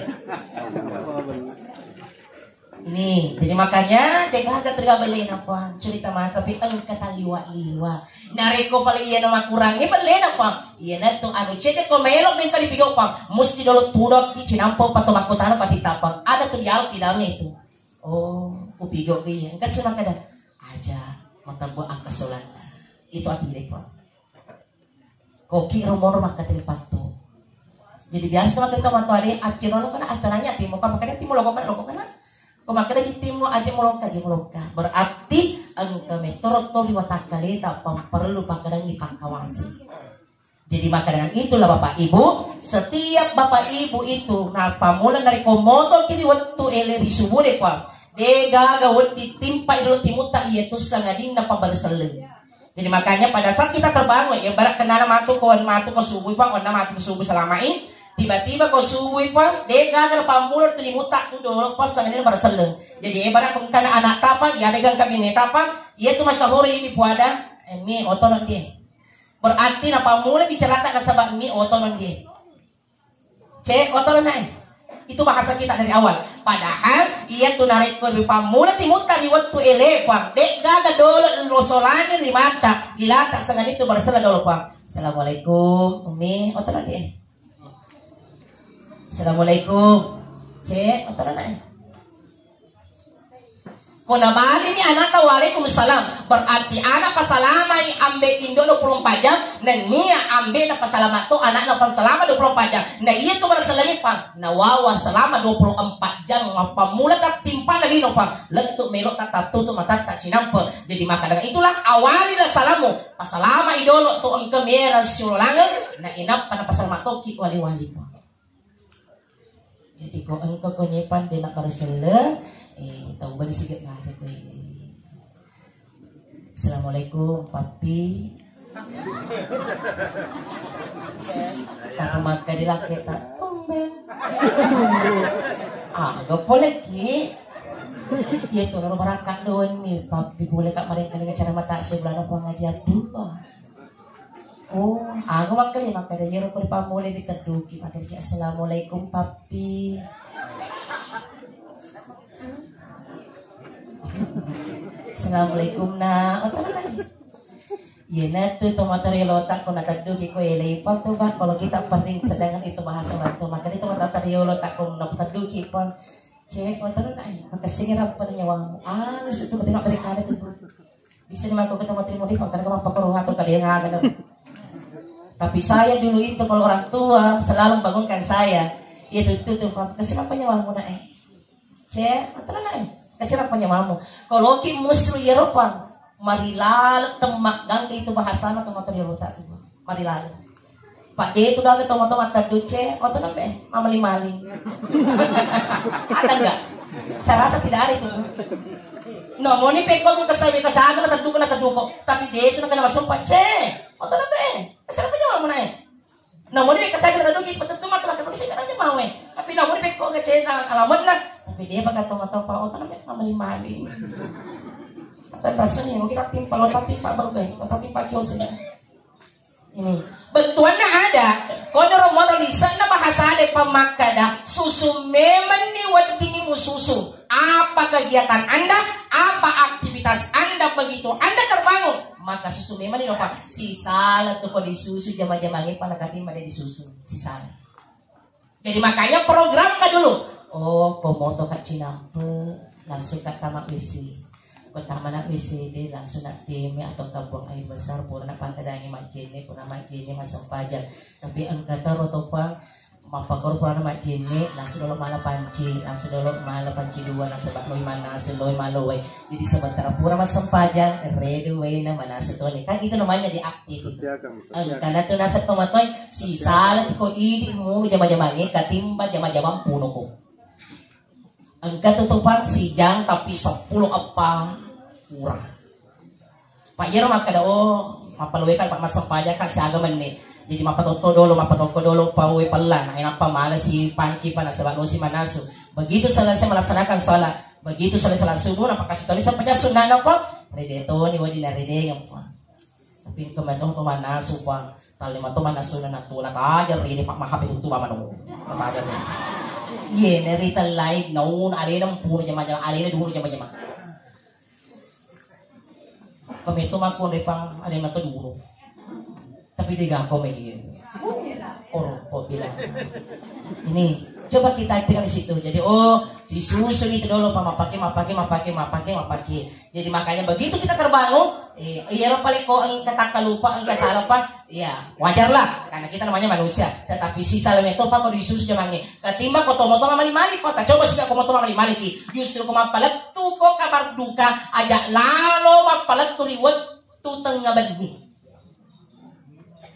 Ini, jadi makanya degaga tega bellena, Puang. Curita maka pi engka taliwa-liwa. Narekko pale iyana makurangi bellena, Puang. Iyana tu anu cedde ko melo mengka dipigo, Puang. Musti dolo tudokki cinampo pato makkutana patita, Puang. Ada tu dialog di dalamnya itu. Oh, kupigo ke iya. Engka sih makada. Aja matebbu angkasolanna. Itu ati deh, Puang. Koki romoro makkatepatto. Jadi biasa tu makkeda tomatoa de, accinolo kana, attananya timmu ka, makkeda timmu loko kana, loko kana. Ko makkeda ki timmu, aja mulokka, aja mulokka. Berarti engka metoro to ri watakkaleta pamperlu pakkadangi pakkawase. Jadi maka dengan itulah Bapak Ibu, setiap Bapak Ibu itu napammula narekko motoki ri wettu ele ri subuh de, Puang. De gaga wedding timpai dolo timutta, iya tu sangadinna pabbalu selleng. Jadi makanya pada saat kita terbangun, ya, ibarat kenana matu ko, matu ko subuh, Puang, onna matu ko subuh, salamai. Tiba-tiba ko subuh, Puang, de gaga pammula tu dimuta tu dolo, Puang, sangadinna baru selleng. Jadi ibarat ko engkana anak tapa, ya, de gaga bine tapa, iya tu masyahuri di puada, eh, mi oto non dia. Berarti napammula bicarata nasaba mi oto non dia. Cek, oto nae. Itu bahasa kita dari awal. Padahal iya tu narekko ripammula timutta ri wettu ele, Puang, de gaga dolo losolangi ri mata, ri lata, sangani tu barsela dolo, Puang. Assalamualaikum, Ummi, oto nae. Assalamualaikum. Cek, oto nae. Ko nabalini anakna, "Waalaikumsalam," berarti anak pasalamai ambe indo dua puluh empat jam, nennia ambe napasalama to anakna pasalama dua puluh empat jam. Na iya tu marasellangi, Puang, nawawa selama dua puluh empat jam, mappammula tattimpana lino, Puang, lettu melo tattutu matatta cinampe. Jadi maka dengan itulah awali la salamu, pasalamai dolo to engka mera siulolangeng, na inappa napasalama toki wali-wali, Puang. Jadi ko engka ko nyepang de naparselleng, eh, tau bani siget ngaja ko. Assalamualaikum, Pappi. Apa maka dilake tak tumben. Ah, gak boleh ki. Iya tu loro barakka doni, Pappi, boleh kak mereka dengan cara mata sebelah nopo ngaji Abdullah. Oh, aga makkeda, makkeda iyaro ko ripammulai ditedduki, makkeda, "Assalamualaikum, Pappi." "Assalamualaikum, Nak." Oh, tenang aja. Iyana tu tomatoa riolota ko natedduki ko elei pa tu, Pak. Kalau kita pening, sedangkan itu bahasa Bantu, makkeda tomatoa riolota ko natedduki pa. Cek, oh, tenang aja. Makessing rappa nyawamu. Ah, sudah tidak berikan itu. Bisa ni mako ketemu terima di pangkal ke apa perlu atau kalian ada. Tapi saya dulu itu kalau orang tua selalu bangunkan saya, itu itu tuh, "Pak, kasih apa nyawamu, Nak, eh?" "Cek, apa, Nak, eh? Kasih apa nyawamu?" Kalau ki musru ya rupa, marilaleng temmak gang itu bahasana tuh motor ya rupa tuh. Marilaleng. Pak de tu gaga tomatoa matteddu, Cek, oto nembe mamaling-maling. Ada enggak? Saya rasa tidak ada itu. No, moni pekko ku kesawi kesaga na tedduko, na tedduko. Tapi de tu nakena masumpa, Cek, oto nembe. Kesana punya mau naik. No, moni kesaga na tedduki, petettu mata mata pakai sih kan aja mau, eh. Tapi no, moni pekko ke, Cek, na alamenna. Tapi de baka tomatoa, Pak, oto nembe mamaling-maling. Kata rasanya, mungkin tak timpa, lo tak timpa berbe, lo tak timpa kiosnya. Ini bettuanna ada. Konro mono lisenna bahasa de pammakkada, susu memenni weddingi mususu. Apa kegiatan Anda, apa aktivitas Anda, begitu Anda terbangun, maka susu memenni nopa. Sisala tu ko disusu jama-jamangi pala katimma de disusu. Sisala. Jadi makanya programka dulu. Oh, ko moto ka cinampe, langsung ka tama W C. Ko tama na W C de, langsung na teme atau ka buang air besar, pura na pangkadangi majjenne, pura majjenne massempajang. Tapi engka taro topa, mappakoro pura na majjenne, langsung dolo mala panci, langsung dolo mala panci dua, nasaba loi manasu, loi malowai. Jadi sementara pura massempajang, ready waena manasu toni. Kan itu namanya diaktif. Engkana tu naseng tomatoa, sisala ko idi mulu jama-jamange, katimbang jama-jamang punuku. Engka tu topang sijang tapi seppulo eppa kurang. Pak iyaro makkada, oh, mappaloe kan Pak massempajang kan siaga menne. Jadi mappatotto dolo, mappatokko dolo pawe pella, na enappa mala si panci pa nasaba losi manasu. Begitu selesai melaksanakan sholat, begitu selesai sholat subuh, napakasi toni sempajang sunnah nopo, rede toni wadi na redengeng pa. Tapi engka mato to manasu, Puang. Talle mato manasuna natuna taja ri ini, Pak, mahape tuttu mama dong. Taja ri. Iye, neri tellai naun alena mpuru jama-jama, alena dulu jama-jama. Kometo makkonre pang alena to dulu. Tapi de gako me iye. Oro, kok bilang. Ini, coba kita tinggal di situ. Jadi, oh, disusun itu dulu, Pak, mapake, mapake, mapake, mapake, mapake. Jadi makanya begitu kita terbangun, eh, iya lo paling kok engka takka lupa, engka salah, Pak. Iya, wajarlah, karena kita namanya manusia. Tetapi sisa lo meto, Pak, kok disusun jamange. Ketimbang ko tomatoa mali-mali, Pak, coba sih ko tomatoa mali-mali ki. Justru ko mappalettu ko kabar duka, aja lalo mappalettu ri wettu tengnga benni.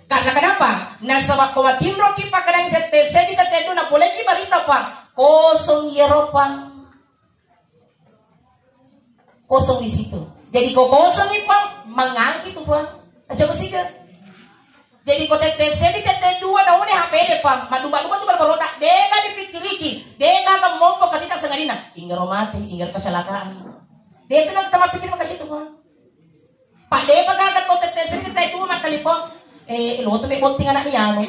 Karena kenapa? Nasaba ko matinroki pakkedang tette seddi tette dua napoleki barita, Pak. Kosong iyaro, Pak. Kosong di situ. Jadi ko kosong ni, Pak, mangangki tu, Pak. Coba sih, Kak. Jadi ko tette seddi tette dua naune H P de, Pak. Maduba-duba tu berbarota. Dega dipikiriki. Dega kemompo katita sengadina. Inggero mati, inggero kecelakaan. Dia itu nang tama pikir makasih tu, Pak. Pak, depa gaga to tette seddi tette dua makkaliko. Eh, lo tu me botting anak ni anu.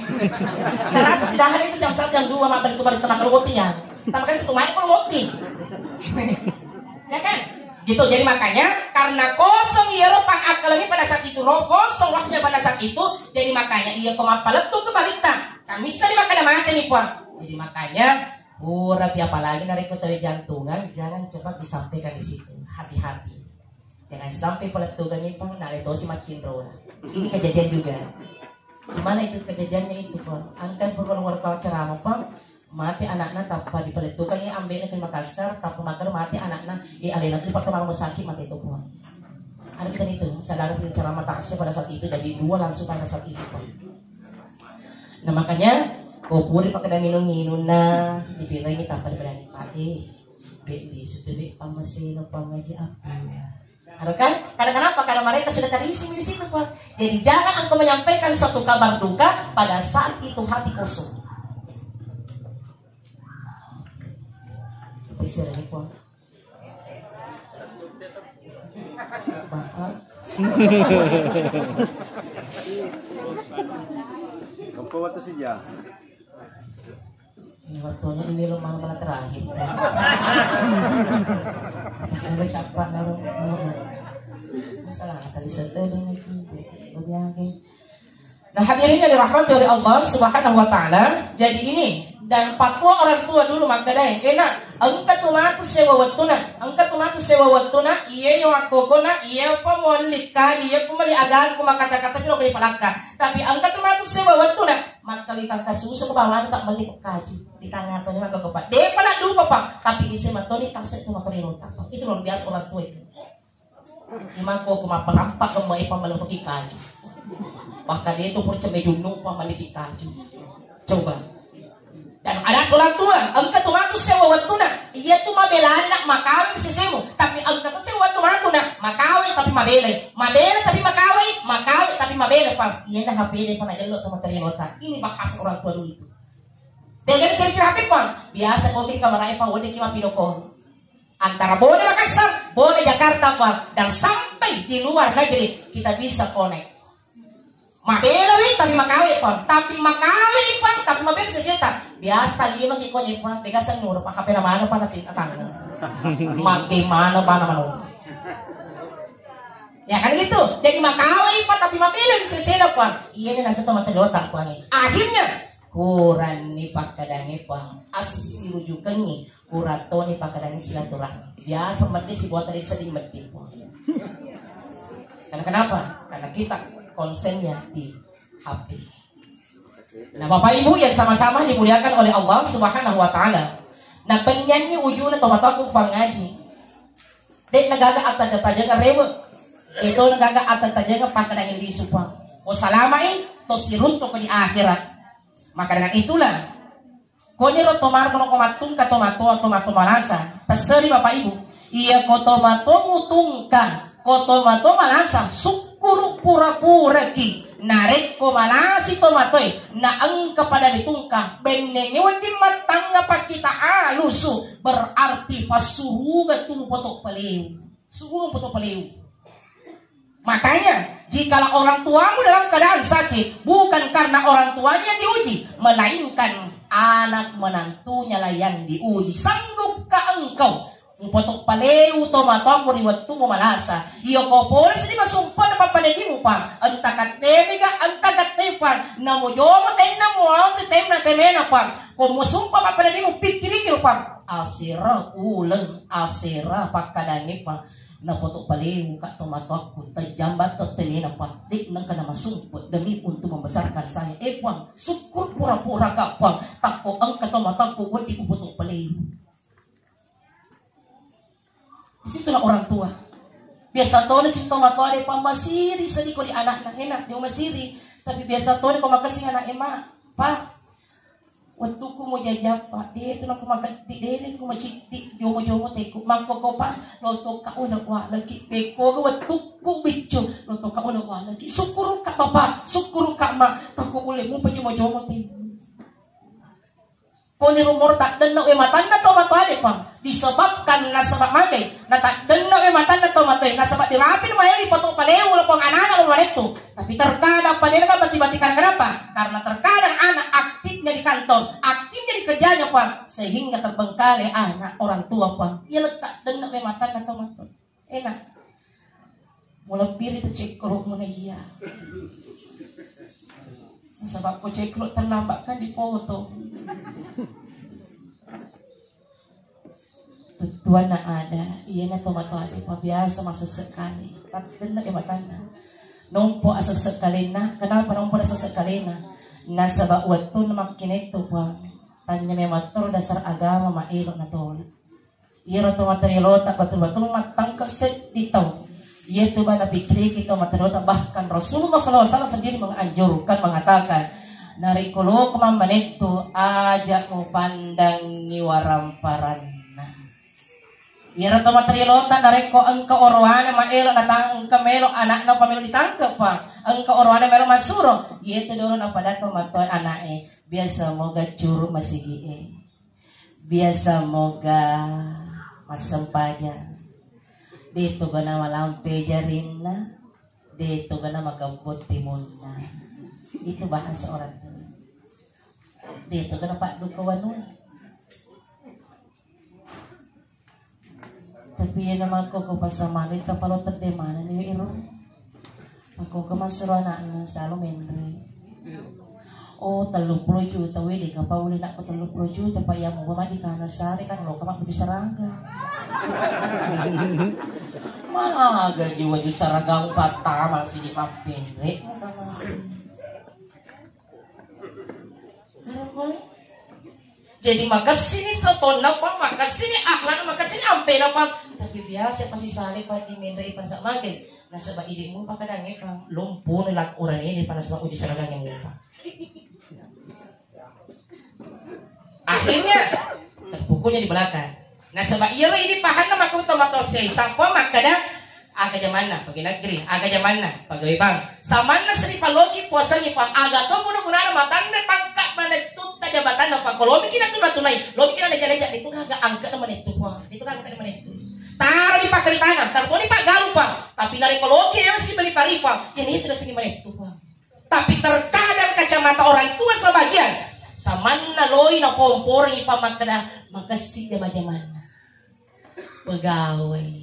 Saya rasa tidak ada itu jam satu, jam dua makan itu balik teman kalau botting ya. Tapi kan itu main kalau botting. Ya kan? Gitu. Jadi makanya karena kosong iya ro pang akkalnya pada saat itu, ro kosong waktunya pada saat itu. Jadi makanya iya ko mappalettu ke balita. Kan bisa dimakan mata nih, Pak. Jadi makanya ora pi apalagi narekko tau jantungan, jangan cepat disampaikan di situ. Hati-hati. Jangan sampai palettukengngi, Pak, naletosi maccinrona. Ini kejadian juga. Gimana itu kejadiannya itu, Pak? Angkan perlu luar kau ceramah, Pak. Mati anakna tappa dipalettukengngi ambe'na ke Makassar, tappa makkeda mati anakna, eh, alena tu dipattamai rumah sakit, mati itu, Pak. Ada kita itu, saudara punya ceramah taksi pada saat itu, jadi dua langsung pada saat itu, Pak. Nah, makanya ko puri pakkeda minung-minung na dipirengi tappa dipadangi mati. Be, di situ, Be, pammaseno pangaji apa? Ada kan? Karena kenapa? Karena mereka sudah terisi di situ, Pak. Jadi jangan engkau menyampaikan suatu kabar duka pada saat itu hati kosong. Bisa dari, Pak. Bapak. Kempo waktu sejak. Ini waktunya ini lo malam malam terakhir. Udah capek, naro. Masalah tadi setel dengan cinta. Lebih lagi. Nah, hadirin yang dirahmati oleh Allah Subhanahu wa Ta'ala, jadi ini dan fatwa orang tua dulu makkedai, kena engka tu matu sewa wettuna, engka tu matu sewa wettuna, iye yo akkokona, iye pa molli kali, iye pa meli agaku makata-kata piro beli palakka. Tapi engka tu matu sewa wettuna, makkawi kangka susu ke bawah tak meli kaji. Di tengah tengah maka kepak. Dia pernah lupa, Pak, tapi bisa matoni tasik tu maka minum tak. Itu luar biasa orang tua itu. Imako ku mapparampa kemma e pammaloppoki kaju. Bahkan dia itu pun cembe junnu pammaliki kaju. Coba. Dan ada orang tua, engka tu matu sewa wettuna. Iya tu mabela anak makawin sesemu. Tapi engka tu sewa tu matu na makawin tapi mabela. Mabela tapi makawin, makawin tapi mabela, Pak. Iya dah H P de pernah jello tu materi kota. Ini bahas orang tua dulu itu. Dengan kira-kira H P, Pak. Biasa kopi kamar e, Pak, udah kima pinoko. Antara Bone Makassar, Bone Jakarta, Pak, dan sampai di luar negeri kita bisa connect. Mabelawi tapi makawe, Pak, tapi makawe, Pak, tapi mabela seseta. Biasa lima ki kone, Pak, tega senur, Pak, H P na mana, Pak, nanti tatangga. Bagaimana, Pak, nama lo? Ya kan gitu. Jadi makawe, Pak, tapi mabela di sesena, Pak. Iya, ini nasa teman terlota, Pak. Akhirnya Kuranni pakkadangnge, Puang, assirujukengngi, kurattoni pakkadangnge silaturahmi. Biasa meddi sibuatta de seddi meddi, Puang. Karena kenapa? Karena kita konsennya di H P. Nah, Bapak Ibu yang sama-sama dimuliakan oleh Allah Subhanahu wa Ta'ala. Nah, penyanyi ujuna tomatoa ku pangaji. De'na gaga attaja-tajengeng rewe. Ito na gaga attaja-tajengeng pakkadangnge lisu, Puang. Ko salama'i to siruntu ko di akhirat. Maka dengan itulah, koniro to maro ko mattungka tomatoa, tomatoa malasa. Tesseri Bapak Ibu. Iya ko tomatoa mutungka, ko tomatoa malasa, sukkuru pura-puraki. Narekko malasi tomatoe, na engka pada ditungka, bennengnge wedding mattangnga pakkita alusu, berarti passuruga tu mupoto paleu. Suruga mupoto paleu. Makanya, jikalau orang tuamu dalam keadaan sakit, bukan karena orang tuanya yang diuji, melainkan Anak menantunya lah yang diuji. Sanggupkah engkau mupoto paleu tomatoakku ri wettumu malasa? Iyo ko pole sini masumpa na pappadadimu, Pang. Entah kattemi ga, entah kattemi, Pang. Namo jomo tenna muau tu tenna temena, Pang. Ko musumpa pappadadimu, pikkiriki, Pang. Asera uleng, asera pakkadangi, Pang. Napoto paleuka tomatoakku, tajjamba tettemena, Pang. De nengka namasumpe demi untuk membesarkan saya. Eh, Puang, syukur pura-pura ka, Puang. Takko engka tomatoakku wedding kupoto paleu. Disitulah orang tua. Biasa toni ki tomatoa de, Pang, masiri sediko di anakna, enak dia masiri. Tapi biasa toni ko makessing anak emak, Pak, wettukku mo jajappa, de tu nako makeddi, de tu maciddi, jomo-jomo teku, makko kopa, lotoka ona wa lagi, peko wettukku biccu, lotoka ona wa lagi, syukurka bapa, syukurka ma, tako ule mupa jomo-jomo teku. Koni rumor taddenna we matanna to matoa de, Pang, disebabkan nasaba magai, na taddenna we matanna to matoa, nasaba dirapin mayali pato paleu lo, Pang, anana lo manettu. Tapi terkadang pada kan bati-batikan, kenapa? Karena terkadang anak aktifnya di kantor, aktifnya di kerjanya, Puang, sehingga terbengkalai anak orang tua, Puang. Iya letak denna memang tanah tomat, enak. Mulai piri tu cekro mana iya. Sebab ko cekro terlambat kan dipotong. Bettuanna ada, iyana tomatoa de pa biasa masessekali. Tattenna e matanna. Nompo asessekkalinna, kenapa nompo asessekkalinna? Nasaba wettunna makkinetto, Puang. Tanya memang toro dasar agama maelo natolo. Iyaro tomatoa riolota betul-betul mattangke seddi tau. Iyatu bana pikkiriki tomatoa riolota, bahkan Rasulullah sallallahu alaihi wasallam sendiri menganjurkan, mengatakan, narekko loko mammanettu, aja mupandangi waramparanna. Iyaro tomatoa riolota narekko engka orowane maelo natang-, engka melo anakna pamelo ditangke, Puang, engka orowane melo massuro, iyatu dolo napada tomatoa anake, biasa moga curu masigie. Biasa moga massempajang. De togana malampe jarinna, de togana magempot timunna. Itu bahasa orang tua. De togana padduka wanua. Tapi iya namakko ko pasamali tapalo tedde manenni ero. Makko ke massuro anakna salo menre. Oh, telluppulo juta, we, de kapa ule nakko telluppulo juta, pa iya muba madi kana sare kan lo kama budi saraga. Maga jiwa ju saraga upattama sini mappenre. Jadi makessini sotonna, Pang, makessini akhlakna, makessini ampena, Pang. Tapi biasa pasti sale, Pang, di menre ipan sak mage. Nasaba idemu pakadange, Pang, lompono lak urane di panas uji saragange mupa. Akhirnya terpukulnya di belakang. Nasaba iyaro idi pahanna maka utama tau sei, sampo makkeda, aga jamanna pegawai negeri, aga jamanna pegawai bank. Samanna seri paloki puasangi, Pang, aga to guna-gunana matanre pangkat manettutta jabatanna, Pang, ko lomiki natuna-tunai, lomiki naleja-leja, itu aga angkana manettu, Pang, itu aga angkana manettu. Taro di pakkaritana, taro to di paggalu, Pang, tapi narekko loki ero si beli pari, Pang, ini itu sini manettu, Pang. Tapi terkadang kacamata orang tua sebagian, samanna loi napomporengi, Pang, makkeda, makessing jama-jamanna pegawai.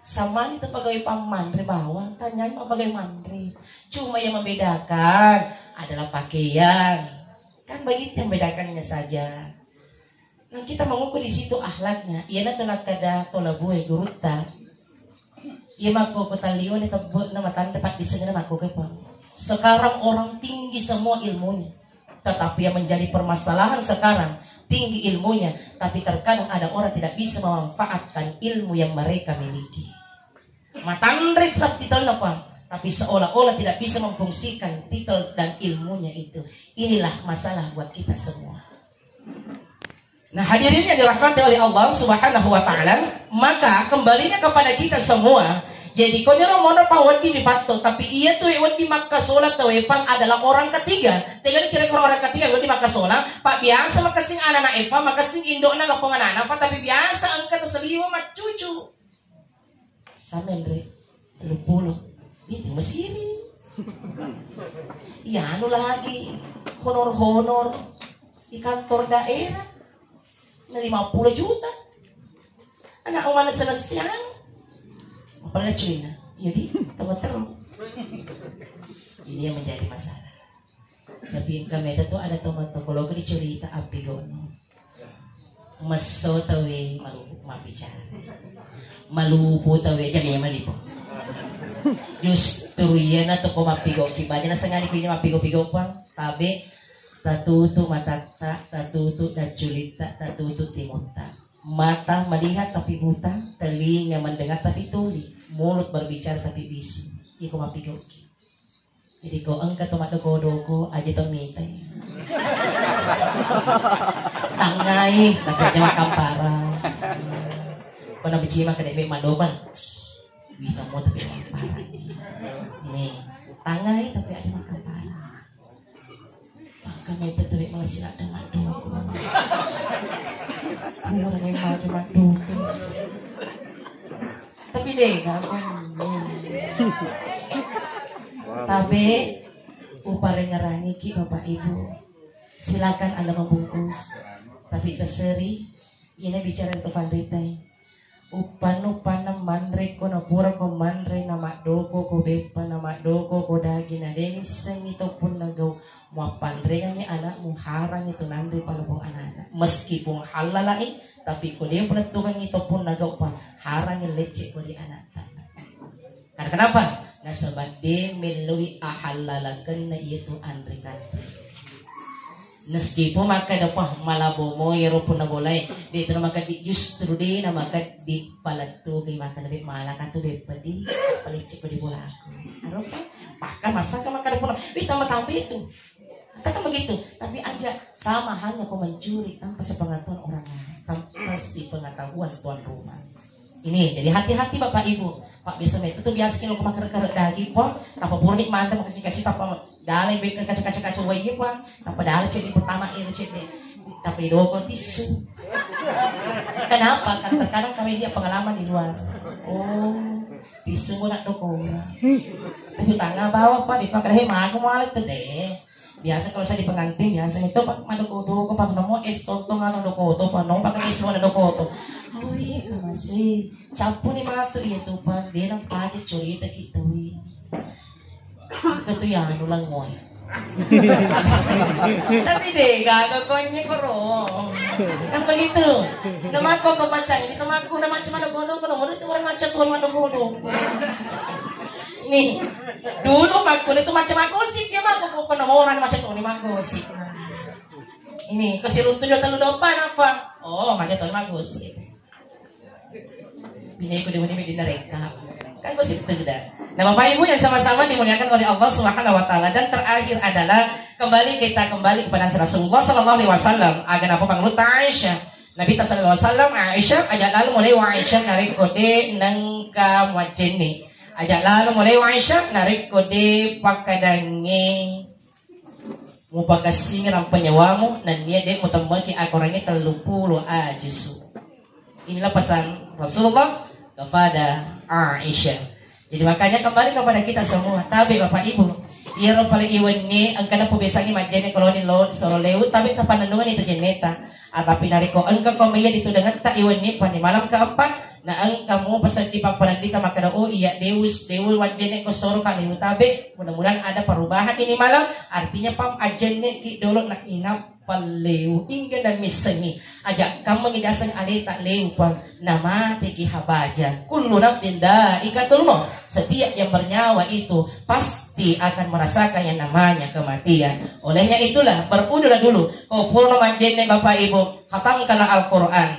Samani tu pegawai pammanre bawang, tanyai ma pegawai manre. Cuma yang membedakan adalah pakaian. Kan begitu yang membedakannya saja. Nah, kita mengukur di situ akhlaknya. Iyana tu nakkeda to labue gurutta. Iya makko ko talliwani tebbe'na matanre paddisengna makko ke, Pang. Sekarang orang tinggi semua ilmunya. Tetapi yang menjadi permasalahan sekarang, tinggi ilmunya, tapi terkadang ada orang tidak bisa memanfaatkan ilmu yang mereka miliki. Matanre sa titelna, Pang, tapi seolah-olah tidak bisa memfungsikan titel dan ilmunya itu. Inilah masalah buat kita semua. Nah, hadirin yang dirahmati oleh Allah Subhanahu wa Ta'ala, maka kembalinya kepada kita semua. Jadi, koniro monro pa wedding dipatto, tapi iya tu wedding makkasola tauwe, Pang, adalah orang ketiga. Tegani kira-kira orang ketiga wedding makkasola, Pak, biasa makessing anak-anak, eh, Pak, makessing indokna lapong anak-anak, Pak, tapi biasa engka tu seliwa maccucu. Samenre, tellu pulo. Ini masiri. Iya, anu lagi, honor-honor. di kantor daerah, na lima puluh juta. Anak mana selesai? Apa ada cerita? Jadi, tahu terus. Ini yang menjadi masalah. Tapi engka meta tu ada teman tokologi dicerita api gono. Messo tawe malu-, mabbicara. Malupu tawe aja memang dipo. Justru iyana toko mappigo ki baja nasengani ku ini mappigo-pigo pang. Tabe tatutu matatta, tatutu dacculitta, tatutu timutta. Mata melihat tapi buta, telinga mendengar tapi tuli, mulut berbicara tapi bisu. Iko mappigo ki. Jadi ko engka to maddoko-doko, aja to mitai. Tangai, tapi aja makamparang. Ko na bicima kede be maddoko, wita mo tapi makamparang. Ini, tangai tapi aja makamparang. Maka mete tu dek malah siladde maddoko. Kurang yang mau maddoko. Tapi deh, gak apa. Tabe, uparengerangiki Bapak Ibu. Silakan Anda membungkus. Tapi terseri, ini bicara itu pandai. Uppannu panna manre ko na pura ko manre na maddoko ko beppa na maddoko ko daging na deni sengi to punna gau. Muappanrengangngi anakmu, harangngi tu nanre palebong anak-anak. Meskipun hallalai, tapi ko de palettukangngi toppung nagau pa, harangngi lecce ko di anak tana. Karena kenapa? Nasaba de melloi ahallalakenna iyatu anre kanre. Meskipun makkeda pa malabo mo iyaro punna bolae, de tena makkedi justru de na makkedi palettuki makkeda be malaka tu be pedi palecce ko di bolaku. Aropa? Bahkan masaka makkeda punna, "Wih, tambah-tambah itu." Kata begitu, tapi aja sama halnya kau mencuri tanpa sepengetahuan orang lain, tanpa si pengetahuan tuan rumah. Ini, jadi hati-hati Bapak Ibu. Pak, biasa itu tuh biasa kalau kemakan kerek daging, pon, tanpa purni mantap, kasih kasih tanpa dalai, kaca-kaca-kaca wajib, pon, tanpa dalai cek di pertama, ini cek deh, tanpa didokong tisu. Kenapa? Kan terkadang kami dia pengalaman di luar. Oh, tisu mau nak dokong. Tapi tangan bawah, Pak, dipakai, "Hei, mago mau alat tuh deh." Biasa kalau saya di pengantin, biasa itu, Pak, madoko-doko, Pak, namo es tontong anu doko to, Pak, namo pakai es warna doko to. Oh, iya, masih. Campur nih, Pak, tuh, iya tuh, Pak, dia nang pakai cerita gitu, wi. Itu tuh ya, anu lang, moy. Tapi deh, gak ada konyol, bro. Kan begitu. Nama kok kau baca ini, nama aku nama cuma doko-doko, nomor itu orang macam tuh madoko-doko. Nih, dulu makku itu macam aku sih, dia mah aku pernah orang macam tuh, nih, aku sih. Ini, ke si Runtu juga terlalu dompa, apa? Oh, macam tuh, aku sih. Bini aku di mana, di neraka. Kan gosip itu sudah. Nah, Bapak Ibu yang sama-sama dimuliakan oleh Allah Subhanahu wa Ta'ala, dan terakhir adalah kembali, kita kembali kepada Rasulullah Sallallahu Alaihi Wasallam. Agar apa pangluta Aisyah? Nabi sallallahu alaihi wasallam, Aisyah, aja lalu mulai wa Aisyah narik kode nengka muajenne. Aja lalu mulai wa Aisyah narik kode pakadange mupakassingi rampa nyawamu, nennia de mutemmaki akorangi tellu puluh ajusu. Inilah pesan Rasulullah kepada Aisyah. Jadi makanya kembali kepada kita semua, tabe Bapak Ibu. Iyaro pale iwenni engkana pobesangi majjene koloni lo soro leu, tabe tapanennungan itu jenneta. Atapi narekko engka ko maiya ditudengetta iwenni pani malam keempat, na engka mupa seddi pappanennita makkeda, "Oh iya, deus, deus wajjene ko soro kale mutabe, mudah-mudahan ada perubahan ini malam." Artinya pam ajjenne ki dolo na inap palleu ingga na missengi. Aja kammengi daseng aleta leu pang, na mate ki habaja. Kullu nafsin dzaikatul maut. Setiap yang bernyawa itu pasti akan merasakan yang namanya kematian. Olehnya itulah, berwudulah dulu. Ko purno majjenne Bapak Ibu, khatamkanlah Al-Quran.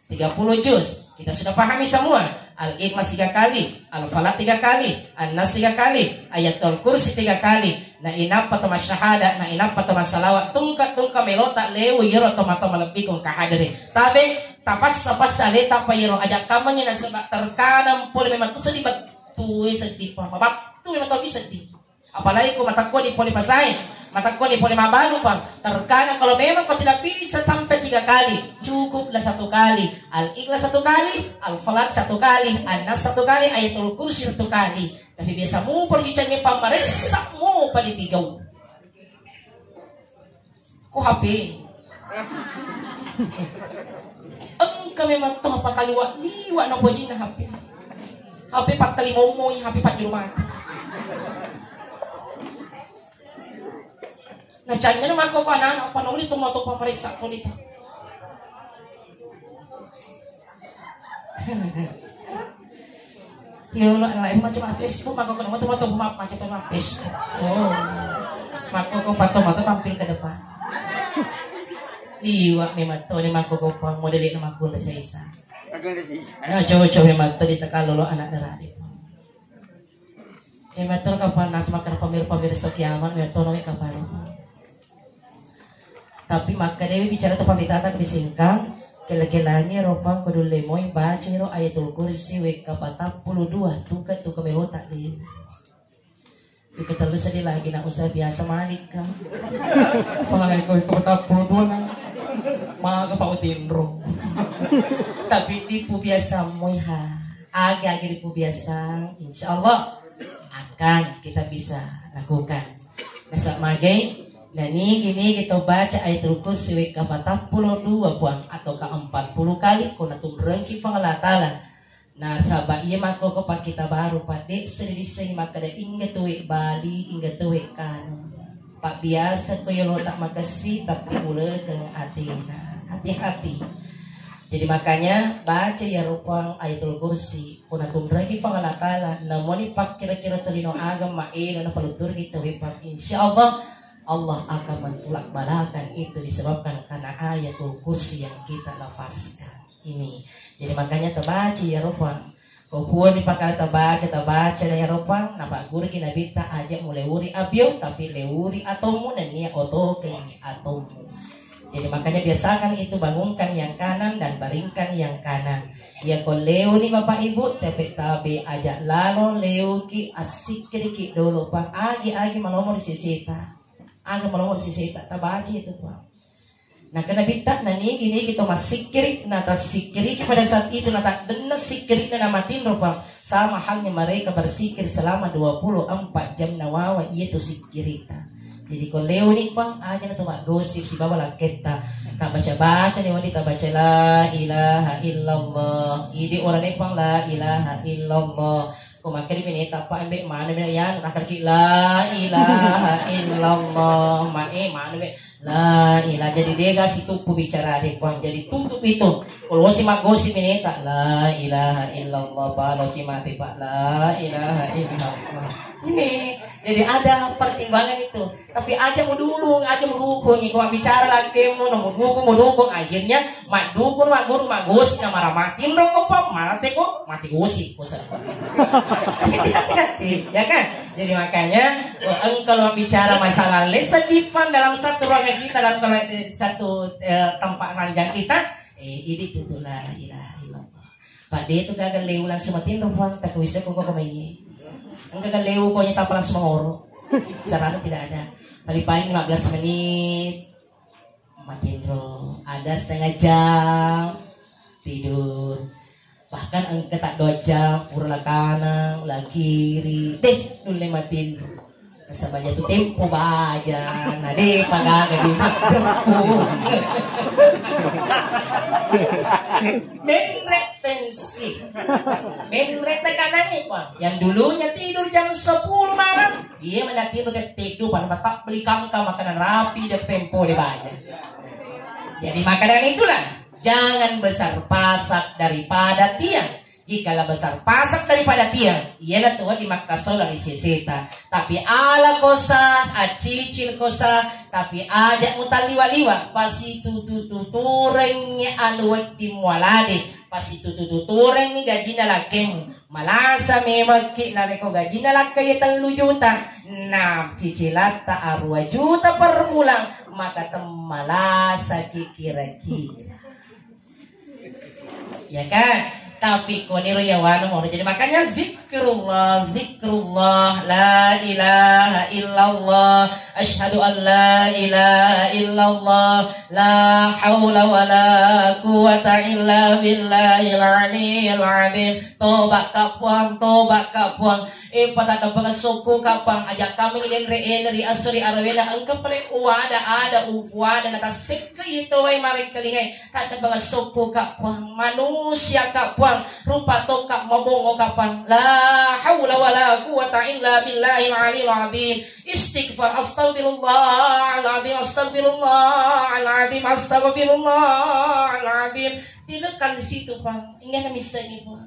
Tiga puluh juz. Kita sudah pahami semua. Al-Ikhlas tiga kali, Al-Falaq tiga kali, An-Nas tiga kali, Ayatul Kursi tiga kali. Na inappa to masyahada, na inappa to masalawat, tungka-tungka melota lewu yero to mato malebbiku engka hadere. Tabe, tapassa-passa aleta pa yero aja kammengi nasaba terkadang pole memang tu seddi battu seddi pa, battu memang tau seddi. Apalagi ko matakko ni pole pasae, matakko ni pole mabalu pa. Terkadang kalau memang kau tidak bisa sampai tiga kali, cukuplah satu kali. Al-Ikhlas satu kali, Al-Falaq satu kali, An-Nas satu kali, Ayatul Kursi satu kali. Tapi biasa mu pergi cengeng pammaressa mu pali pigau. Ko H P, Engka memang to pataliwa-liwa na pojinna H P. H P pattali mommoi, H P pajjuru mati. Na canyana makkoko anak-anak, apa nauli tu matu pamaressa tolita. Yolo, lain macam apa Facebook, makkoko matu matu map macam apa Facebook. Oh. Makkoko pato matu tampil ke depan. Liwa memang to ni makkoko pa model ini makkunda saisa. Nah, cocok memang to ditakalo lo anak darah. Iya, mattoro kapang nasma kara pamir-pamir so kiamat, mattoro kapang. Tapi makkedawi bicara tu panritata bisingkang, kela-kelangi ropang kudulle moi baca ro Ayatul Kursi wekka patappulo dua, tuka-tuka melota deh. Wekka tellu sedih lagi nak ustaz biasa malik kan. Apalagi kau itu patappulo dua nah. Maka Pak Utinro. Tapi dipu biasa moi ha. Agi-agi dipu biasa, insya Allah akan kita bisa lakukan. Nasab magai, na nigi-nigi tau baca Ayatul Kursi wekka patappulo dua puang, atau ka empat puluh kali, ko natunrengki Puang Allah Ta'ala. Nasaba iya makkoko pakkita baru, padde sedissengi makkeda ingga tuwe bali, ingga tuwe kanu. Pabbiasa ko yolota makessi, tapi ulekeng atena. Hati-hati. Jadi makanya baca ya rupang Ayatul Kursi. Ko natunreki Puang Allah Ta'ala, namoni pakkira-kira tolino aga maelo napalutturki tauwe pa, insya Allah, Allah akan mentulak balakan itu disebabkan karena Ayatul Kursi yang kita lafazkan ini. Jadi makanya tabaca ya rupang. Ko puang dipakala tabaca, tabaca na ya rupang, napagguruki Nabitta aja muleuri abio, tapi leuri atommu nennia otokengi atommu. Jadi makanya biasakan itu, bangunkan yang kanan dan baringkan yang kanan. Iya ko leuni Bapak Ibu, tepe tabe aja lalo leuki assikkiriki dolo pa agi-agi malomo ri sisita. Aga malomo ri sisita, tabaji itu pa. Nah, kena bitta na nigi-nigi to massikkiri, na tassikkiriki pada saat itu, na taddenna sikkirina na matinro pa. Sama halnya mereka bersikir selama dua puluh empat jam nawawa iya tu sikkirita. Jadi ko leoni pang aja na to maggosip sibawa lakketta. Tak baca-baca ni wadi tak baca la ilaha illallah. Idi orang ni pang la ilaha illallah. Ko makkeri bini tappa embe manu bini yang takarki la ilaha illallah. Ma e manu bini La ilaha, jadi dega situppu bicara de puang, jadi tutup itu. Kalau si magosi mineta la ilaha illallah, paloki mati pak la ilaha illallah. Ini jadi ada pertimbangan itu. Tapi aja mau dulu, aja mau dukung. Kalau bicara lagi mau mau dukung, mau dukung. Akhirnya mak dukung, mak guru, mak gosi, nama ramatin rokok pak, mati kok, mati gosi, bosan. Hati-hati, ya kan? Jadi makanya engka lo bicara masalah lesa tipang dalam satu ruangan kita, dalam satu eh, tempat ranjang kita, eh, ini tutu la ilaha illallah. Pak dia itu gagal leu langsung matiin dong puang, tak bisa kok kok main. Enggak gagal leu pokoknya tak langsung mengoro. Saya rasa tidak ada. Paling-paling lima belas menit matiin dong. Ada setengah jam tidur. Bahkan engka tak dua jam pura lakanang lakiri deh nulle matinro. Nasaba jatuh tempo baja na de pagaga di tempo. Menre tensi. Menre tekanangi pak. Yang dulunya tidur jam sepuluh malam, dia menatiru tidur pada tak beli kangka makanan rapi dan tempo di baja. Jadi makanan itulah. Jangan besar pasak daripada tiang. Jikalau besar pasak daripada tiang, iyanatu wedding makkasola ri seseta. Tapi ala kosa, acicil kosa, tapi aja mutalliwa-liwa, pasitutu-tuturengngi anu wedding mualade, pasitutu-tuturengngi gajinna lakkemu. Malasa memekki narekko gajinna lakkaie tellu juta, na cicilatta arua juta per bulan, maka temmalasaki kira-kira. Ya kan? Tapi koniro ya wanu mau. Jadi makanya zikrullah, zikrullah, la ilaha illallah, Asyhadu an la ilaha illallah, la haula wa la quwwata illa billahil aliyyil azim. Toba ka Puang, toba ka Puang. E, pataddampengeng sokku ka Puang, aja' kami denre ena ri esso ri arawena engka pale uwada ada uwada natassekkai tawai marekkalingai. Taddampengeng sokku ka Puang, manusia ka Puang, rupa toka mabongo ka Puang. La haula wa la quwwata illa billahil aliyyil azim. Istighfar, astagfirullahaladzim, astagfirullahaladzim, astagfirullahaladzim. Tiga kali situ, Puang. Inggana missengngi, Puang.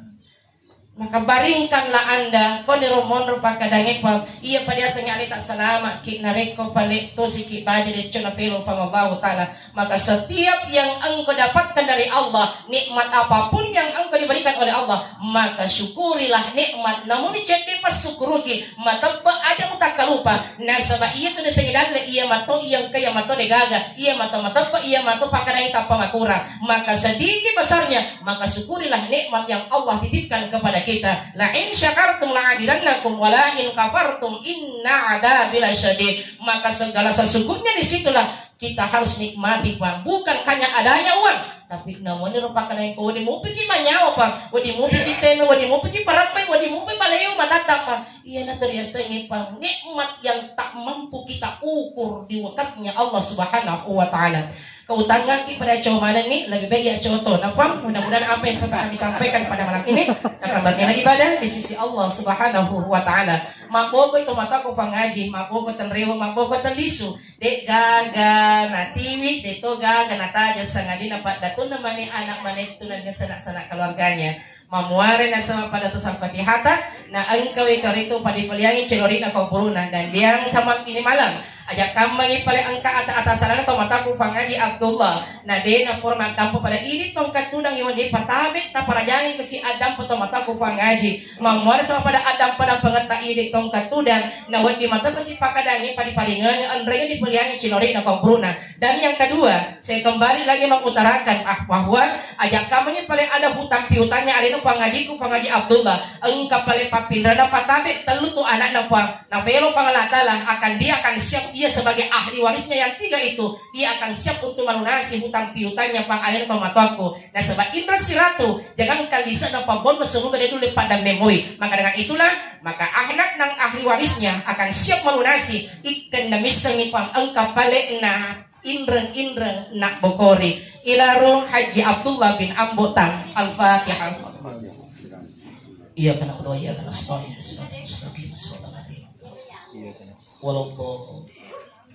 Maka baringkanlah anda, koniro monro pakkadangnge, Puang. Iya pada yasengnge ale tak salama ki, narekko pale tosiki baja decco na felo Puang Allahu Ta'ala. Maka setiap yang engkau dapatkan dari Allah, nikmat apapun yang engkau diberikan oleh Allah, maka syukurilah nikmat. Namun cedde passukkuruki, matebba aja utakkalupa. Nasaba iya tu nasengngi dalle, iya mato iya engka, iya mato degaga, iya mato matebba, iya mato pakadai tappa makurang. Maka sedikit besarnya, maka syukurilah nikmat yang Allah titipkan kepada kita. La in syakartum la azidannakum wa la in kafartum inna adzabi lasyadid. Maka segala sesungguhnya di situlah kita harus nikmati, Puang. Bukan hanya adanya uang, tapi namoniro pakkadangnge ko wedding mupiki manyawa, Puang. Wedding mupiki tena, wedding mupiki parappai, wedding mupi baleo matatta, Puang. Iyana tu riasengnge, Puang, nikmat yang tak mampu kita ukur di waktunya Allah Subhanahu wa Ta'ala. Kau utangngaki pada coba manenni, lebih baik ya coto. Nah, Puang, mudah-mudahan apa yang sempat kami sampaikan pada malam ini akan bernilai ibadah di sisi Allah Subhanahu wa Ta'ala. Mabboko itu mataku fangaji, mabboko tenrewa, mabboko telisu. De'gaga natiwi, de'to gaga nataja sangadinna paddatunna mani anak manettu na dia sanak-sanak keluarganya. Mamuare nasaba pada tu Al-Fatihata, na engkawi karitu padifaliangi celorina kuburuna dan diang sama ini malam. Aja kammangi pale engka ata-ata salana to mataku fangaji Abdullah. Na de na pura maddampa pada idi tongkat tudang iwan de patabe taparajangi kesi addampa to mataku fangaji. Mamuare sama pada addampa-dampangetta idi tongkat tudang. Na wedding mateppa sipakadangngi padi-padingengi enrengnge dipeliangi cilorina kuburuna. Dan yang kedua, saya kembali lagi mengutarakan, ah, bahwa aja kammangi pale ada hutang piutangnya alena fangajiku fangaji Abdullah. Engka pale pappinrana patabe tellu tu anakna Puang. Na felo Puang Allah Ta'ala akan dia akan siap ia sebagai ahli warisnya yang tiga itu. Dia akan siap untuk melunasi hutang piutangnya Puang alena to matoakku. Nasaba inra siratu, jangankan lise'na pabbonna suruga de nulle pada memoi. Maka dengan itulah, maka anak nang ahli warisnya akan siap melunasi. Ikken namissengi Puang engka pale'na inreng-inreng nabbokori. Ilaru Haji Abdullah bin Ambo Tang. Al-Fatihah. Iyyaka na'budu wa iyyaka nasta'in. Ihdinas siratal mustaqim. Siratal ladzina an'amta 'alaihim. Waladdallin.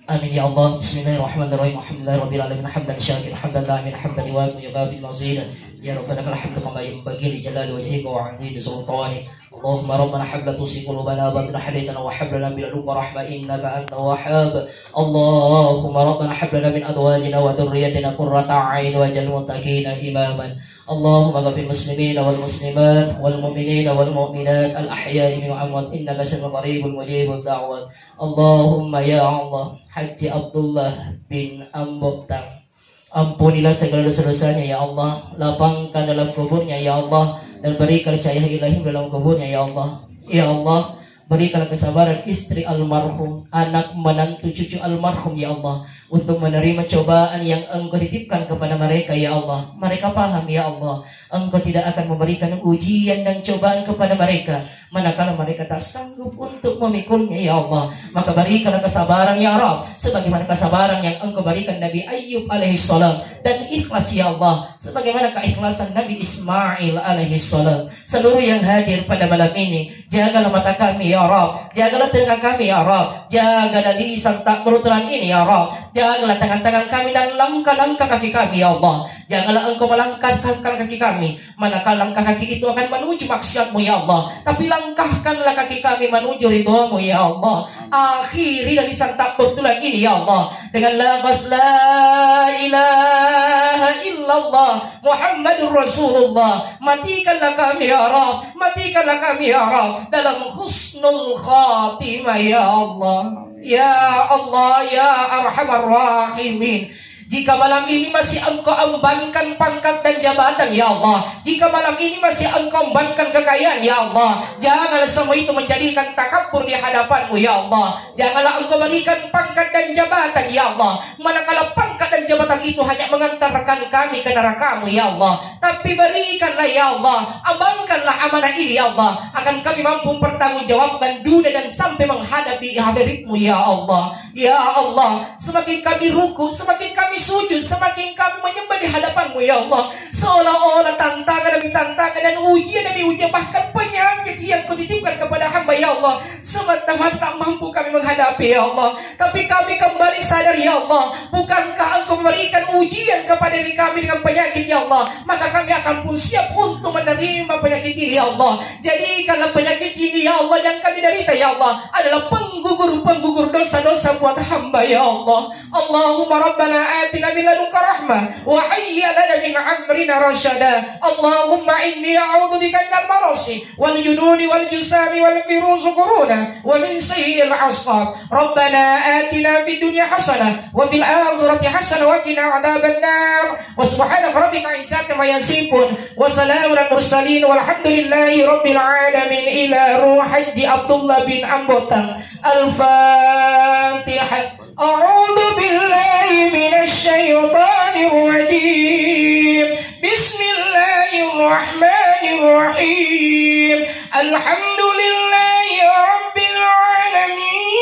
Amin ya Allah. Bismillahirrahmanirrahim. Alhamdulillahirabbil alamin. Hamdan syakiran, hamdan na'iman, hamdan yuwafi kamal mazidah. Ya Rabbana lakal hamdu kama yanbaghi li jalali wajhika wa 'azimi sultanik. Allahumma rabbana hab la tuzigh qulubana ba'da idh hadaytana wa hab lana min ladunka rahmah innaka antal wahhab. Allahumma rabbana hab lana min azwajina wa dzurriyyatina qurrata a'yun waj'alna lil muttaqina imama. Allahumma ighfir lil muslimina wal muslimat wal mu'minina wal mu'minat al ahya'i minhum wal amwat innaka sami'un qaribun mujibud da'wat. Allahumma ya Allah, Haji Abdullah bin Ambo Tang, ampunilah segala dosa-dosanya ya Allah, lapangkan dalam kuburnya ya Allah, dan berikan cahaya ilahi dalam kuburnya ya Allah. Ya Allah, berikan kesabaran istri almarhum, anak menantu cucu almarhum ya Allah, untuk menerima cobaan yang Engkau titipkan kepada mereka ya Allah. Mereka paham ya Allah, Engkau tidak akan memberikan ujian dan cobaan kepada mereka manakala mereka tak sanggup untuk memikulnya ya Allah. Maka berikanlah kesabaran ya Rabb, sebagaimana kesabaran yang Engkau berikan Nabi Ayub alaihissalam, dan ikhlas ya Allah, sebagaimana keikhlasan Nabi Ismail alaihissalam. Seluruh yang hadir pada malam ini, jagalah mata kami ya Rabb, jagalah telinga kami ya Rabb, jagalah lisan tak bertulang ini ya Rabb, jagalah tangan-tangan kami dan langkah-langkah kaki kami ya Allah. Janganlah Engkau melangkahkan kaki kami manakala langkah kaki itu akan menuju maksiatmu ya Allah, tapi langkahkanlah kaki kami menuju ridhomu ya Allah. Akhiri dari santap bertulang ini ya Allah dengan lafaz la ilaha illallah Muhammadur Rasulullah. Matikanlah kami ya Rabb, matikanlah kami ya Rabb dalam husnul khatimah ya Allah. Ya Allah, ya Arhamar Rahimin. Jika malam ini masih Engkau embankan pangkat dan jabatan, ya Allah, jika malam ini masih Engkau embankan kekayaan, ya Allah, janganlah semua itu menjadikan takabur di hadapan-Mu, ya Allah. Janganlah Engkau berikan pangkat dan jabatan, ya Allah. Manakala pangkat dan jabatan itu hanya mengantarkan kami ke neraka-Mu, ya Allah. Tapi berikanlah, ya Allah, embankanlah amanah ini, ya Allah, agar kami mampu mempertanggungjawabkan dunia dan sampai menghadapi hadirat-Mu, ya Allah. Ya Allah, semakin kami ruku, semakin kami sujud, semakin kami menyembah di hadapan-Mu, ya Allah, seolah-olah tantangan demi tantangan dan ujian demi ujian, bahkan penyakit yang Kau titipkan kepada hamba, ya Allah, semata-mata tak mampu kami menghadapi, ya Allah. Tapi kami kembali sadar, ya Allah, bukankah Engkau memberikan ujian kepada diri kami dengan penyakit, ya Allah? Maka kami akan pun siap untuk menerima penyakit ini, ya Allah. Jadikanlah penyakit ini, ya Allah, yang kami derita, ya Allah, adalah penggugur-penggugur dosa-dosa buat hamba, ya Allah. اللهم ربنا آتنا من لدنك رحمة وهيئ لنا من أمرنا رشدا. اللهم إني أعوذ بك من البرص والجنون والجذام والفروس قرونا ومن سيئ الأسقام. ربنا آتنا في الدنيا حسنة وفي الآخرة حسنة وقنا عذاب النار. وسبحان ربك رب العزة عما يصفون. وسلام على المرسلين والحمد لله رب العالمين. إلى روح حج عبد الله بن أمبوتان. الفاتحة. أعوذ بالله من الشيطان الرجيم. بسم الله الرحمن الرحيم. الحمد لله رب العالمين.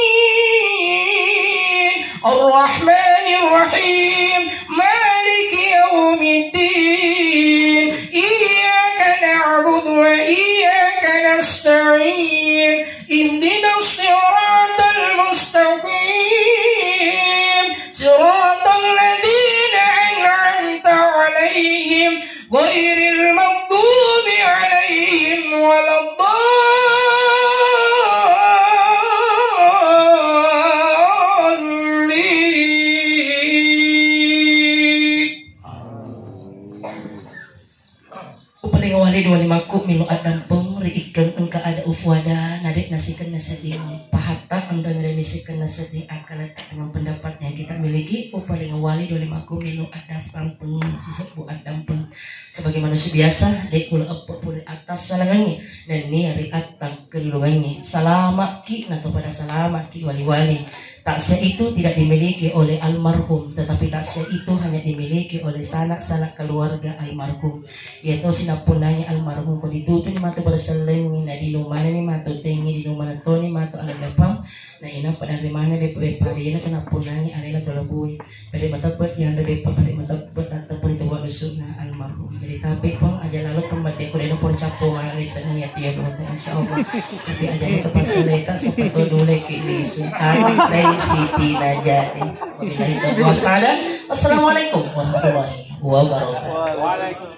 الرحمن الرحيم. مالك يوم الدين. إياك نعبد وإياك نستعين. اهدنا الصراط المستقيم، صراط الذين أنعمت عليهم، غير المغضوب عليهم ولا الضالين. Upaling wali dua limakku melo addampeng ri ikkeng engka ada ufuada, na de' nasikenna sedding pahatta, engka na de' nisikenna sedding akalatta dengan pendapat yang kita miliki. Upaling wali dua limakku melo addampeng, sisebbu addampeng. Sebagai manusia biasa, de' kula eppa pole atassalangengngi nennia ri atta kellungengngi. Salama'ki nato pada salama'ki wali-wali. Taksia itu tidak dimiliki oleh almarhum, tetapi taksia itu hanya dimiliki oleh sanak-sanak keluarga almarhum. Iya tosi nappunnangi almarhum ko ditutuni matu bersellengi, na dinumani matu tengi, dinumani toni matu algapang, na ina pada rimane beppa-beppa rina ko nappunnangi alena tolobui. Pede mateppa yang beppa, pede mateppa. Buat tante pun itu buat lusukna almarhum. Jadi tapi pun aja lalu tempat dia kuliah pun capung anak lisan niat dia dulu, insyaallah. Tapi aja itu pas seleta seperti dulu ki lisu. Anak dari Siti Najati. Wabillahi taufiq wassada. Wassalamualaikum warahmatullahi wabarakatuh.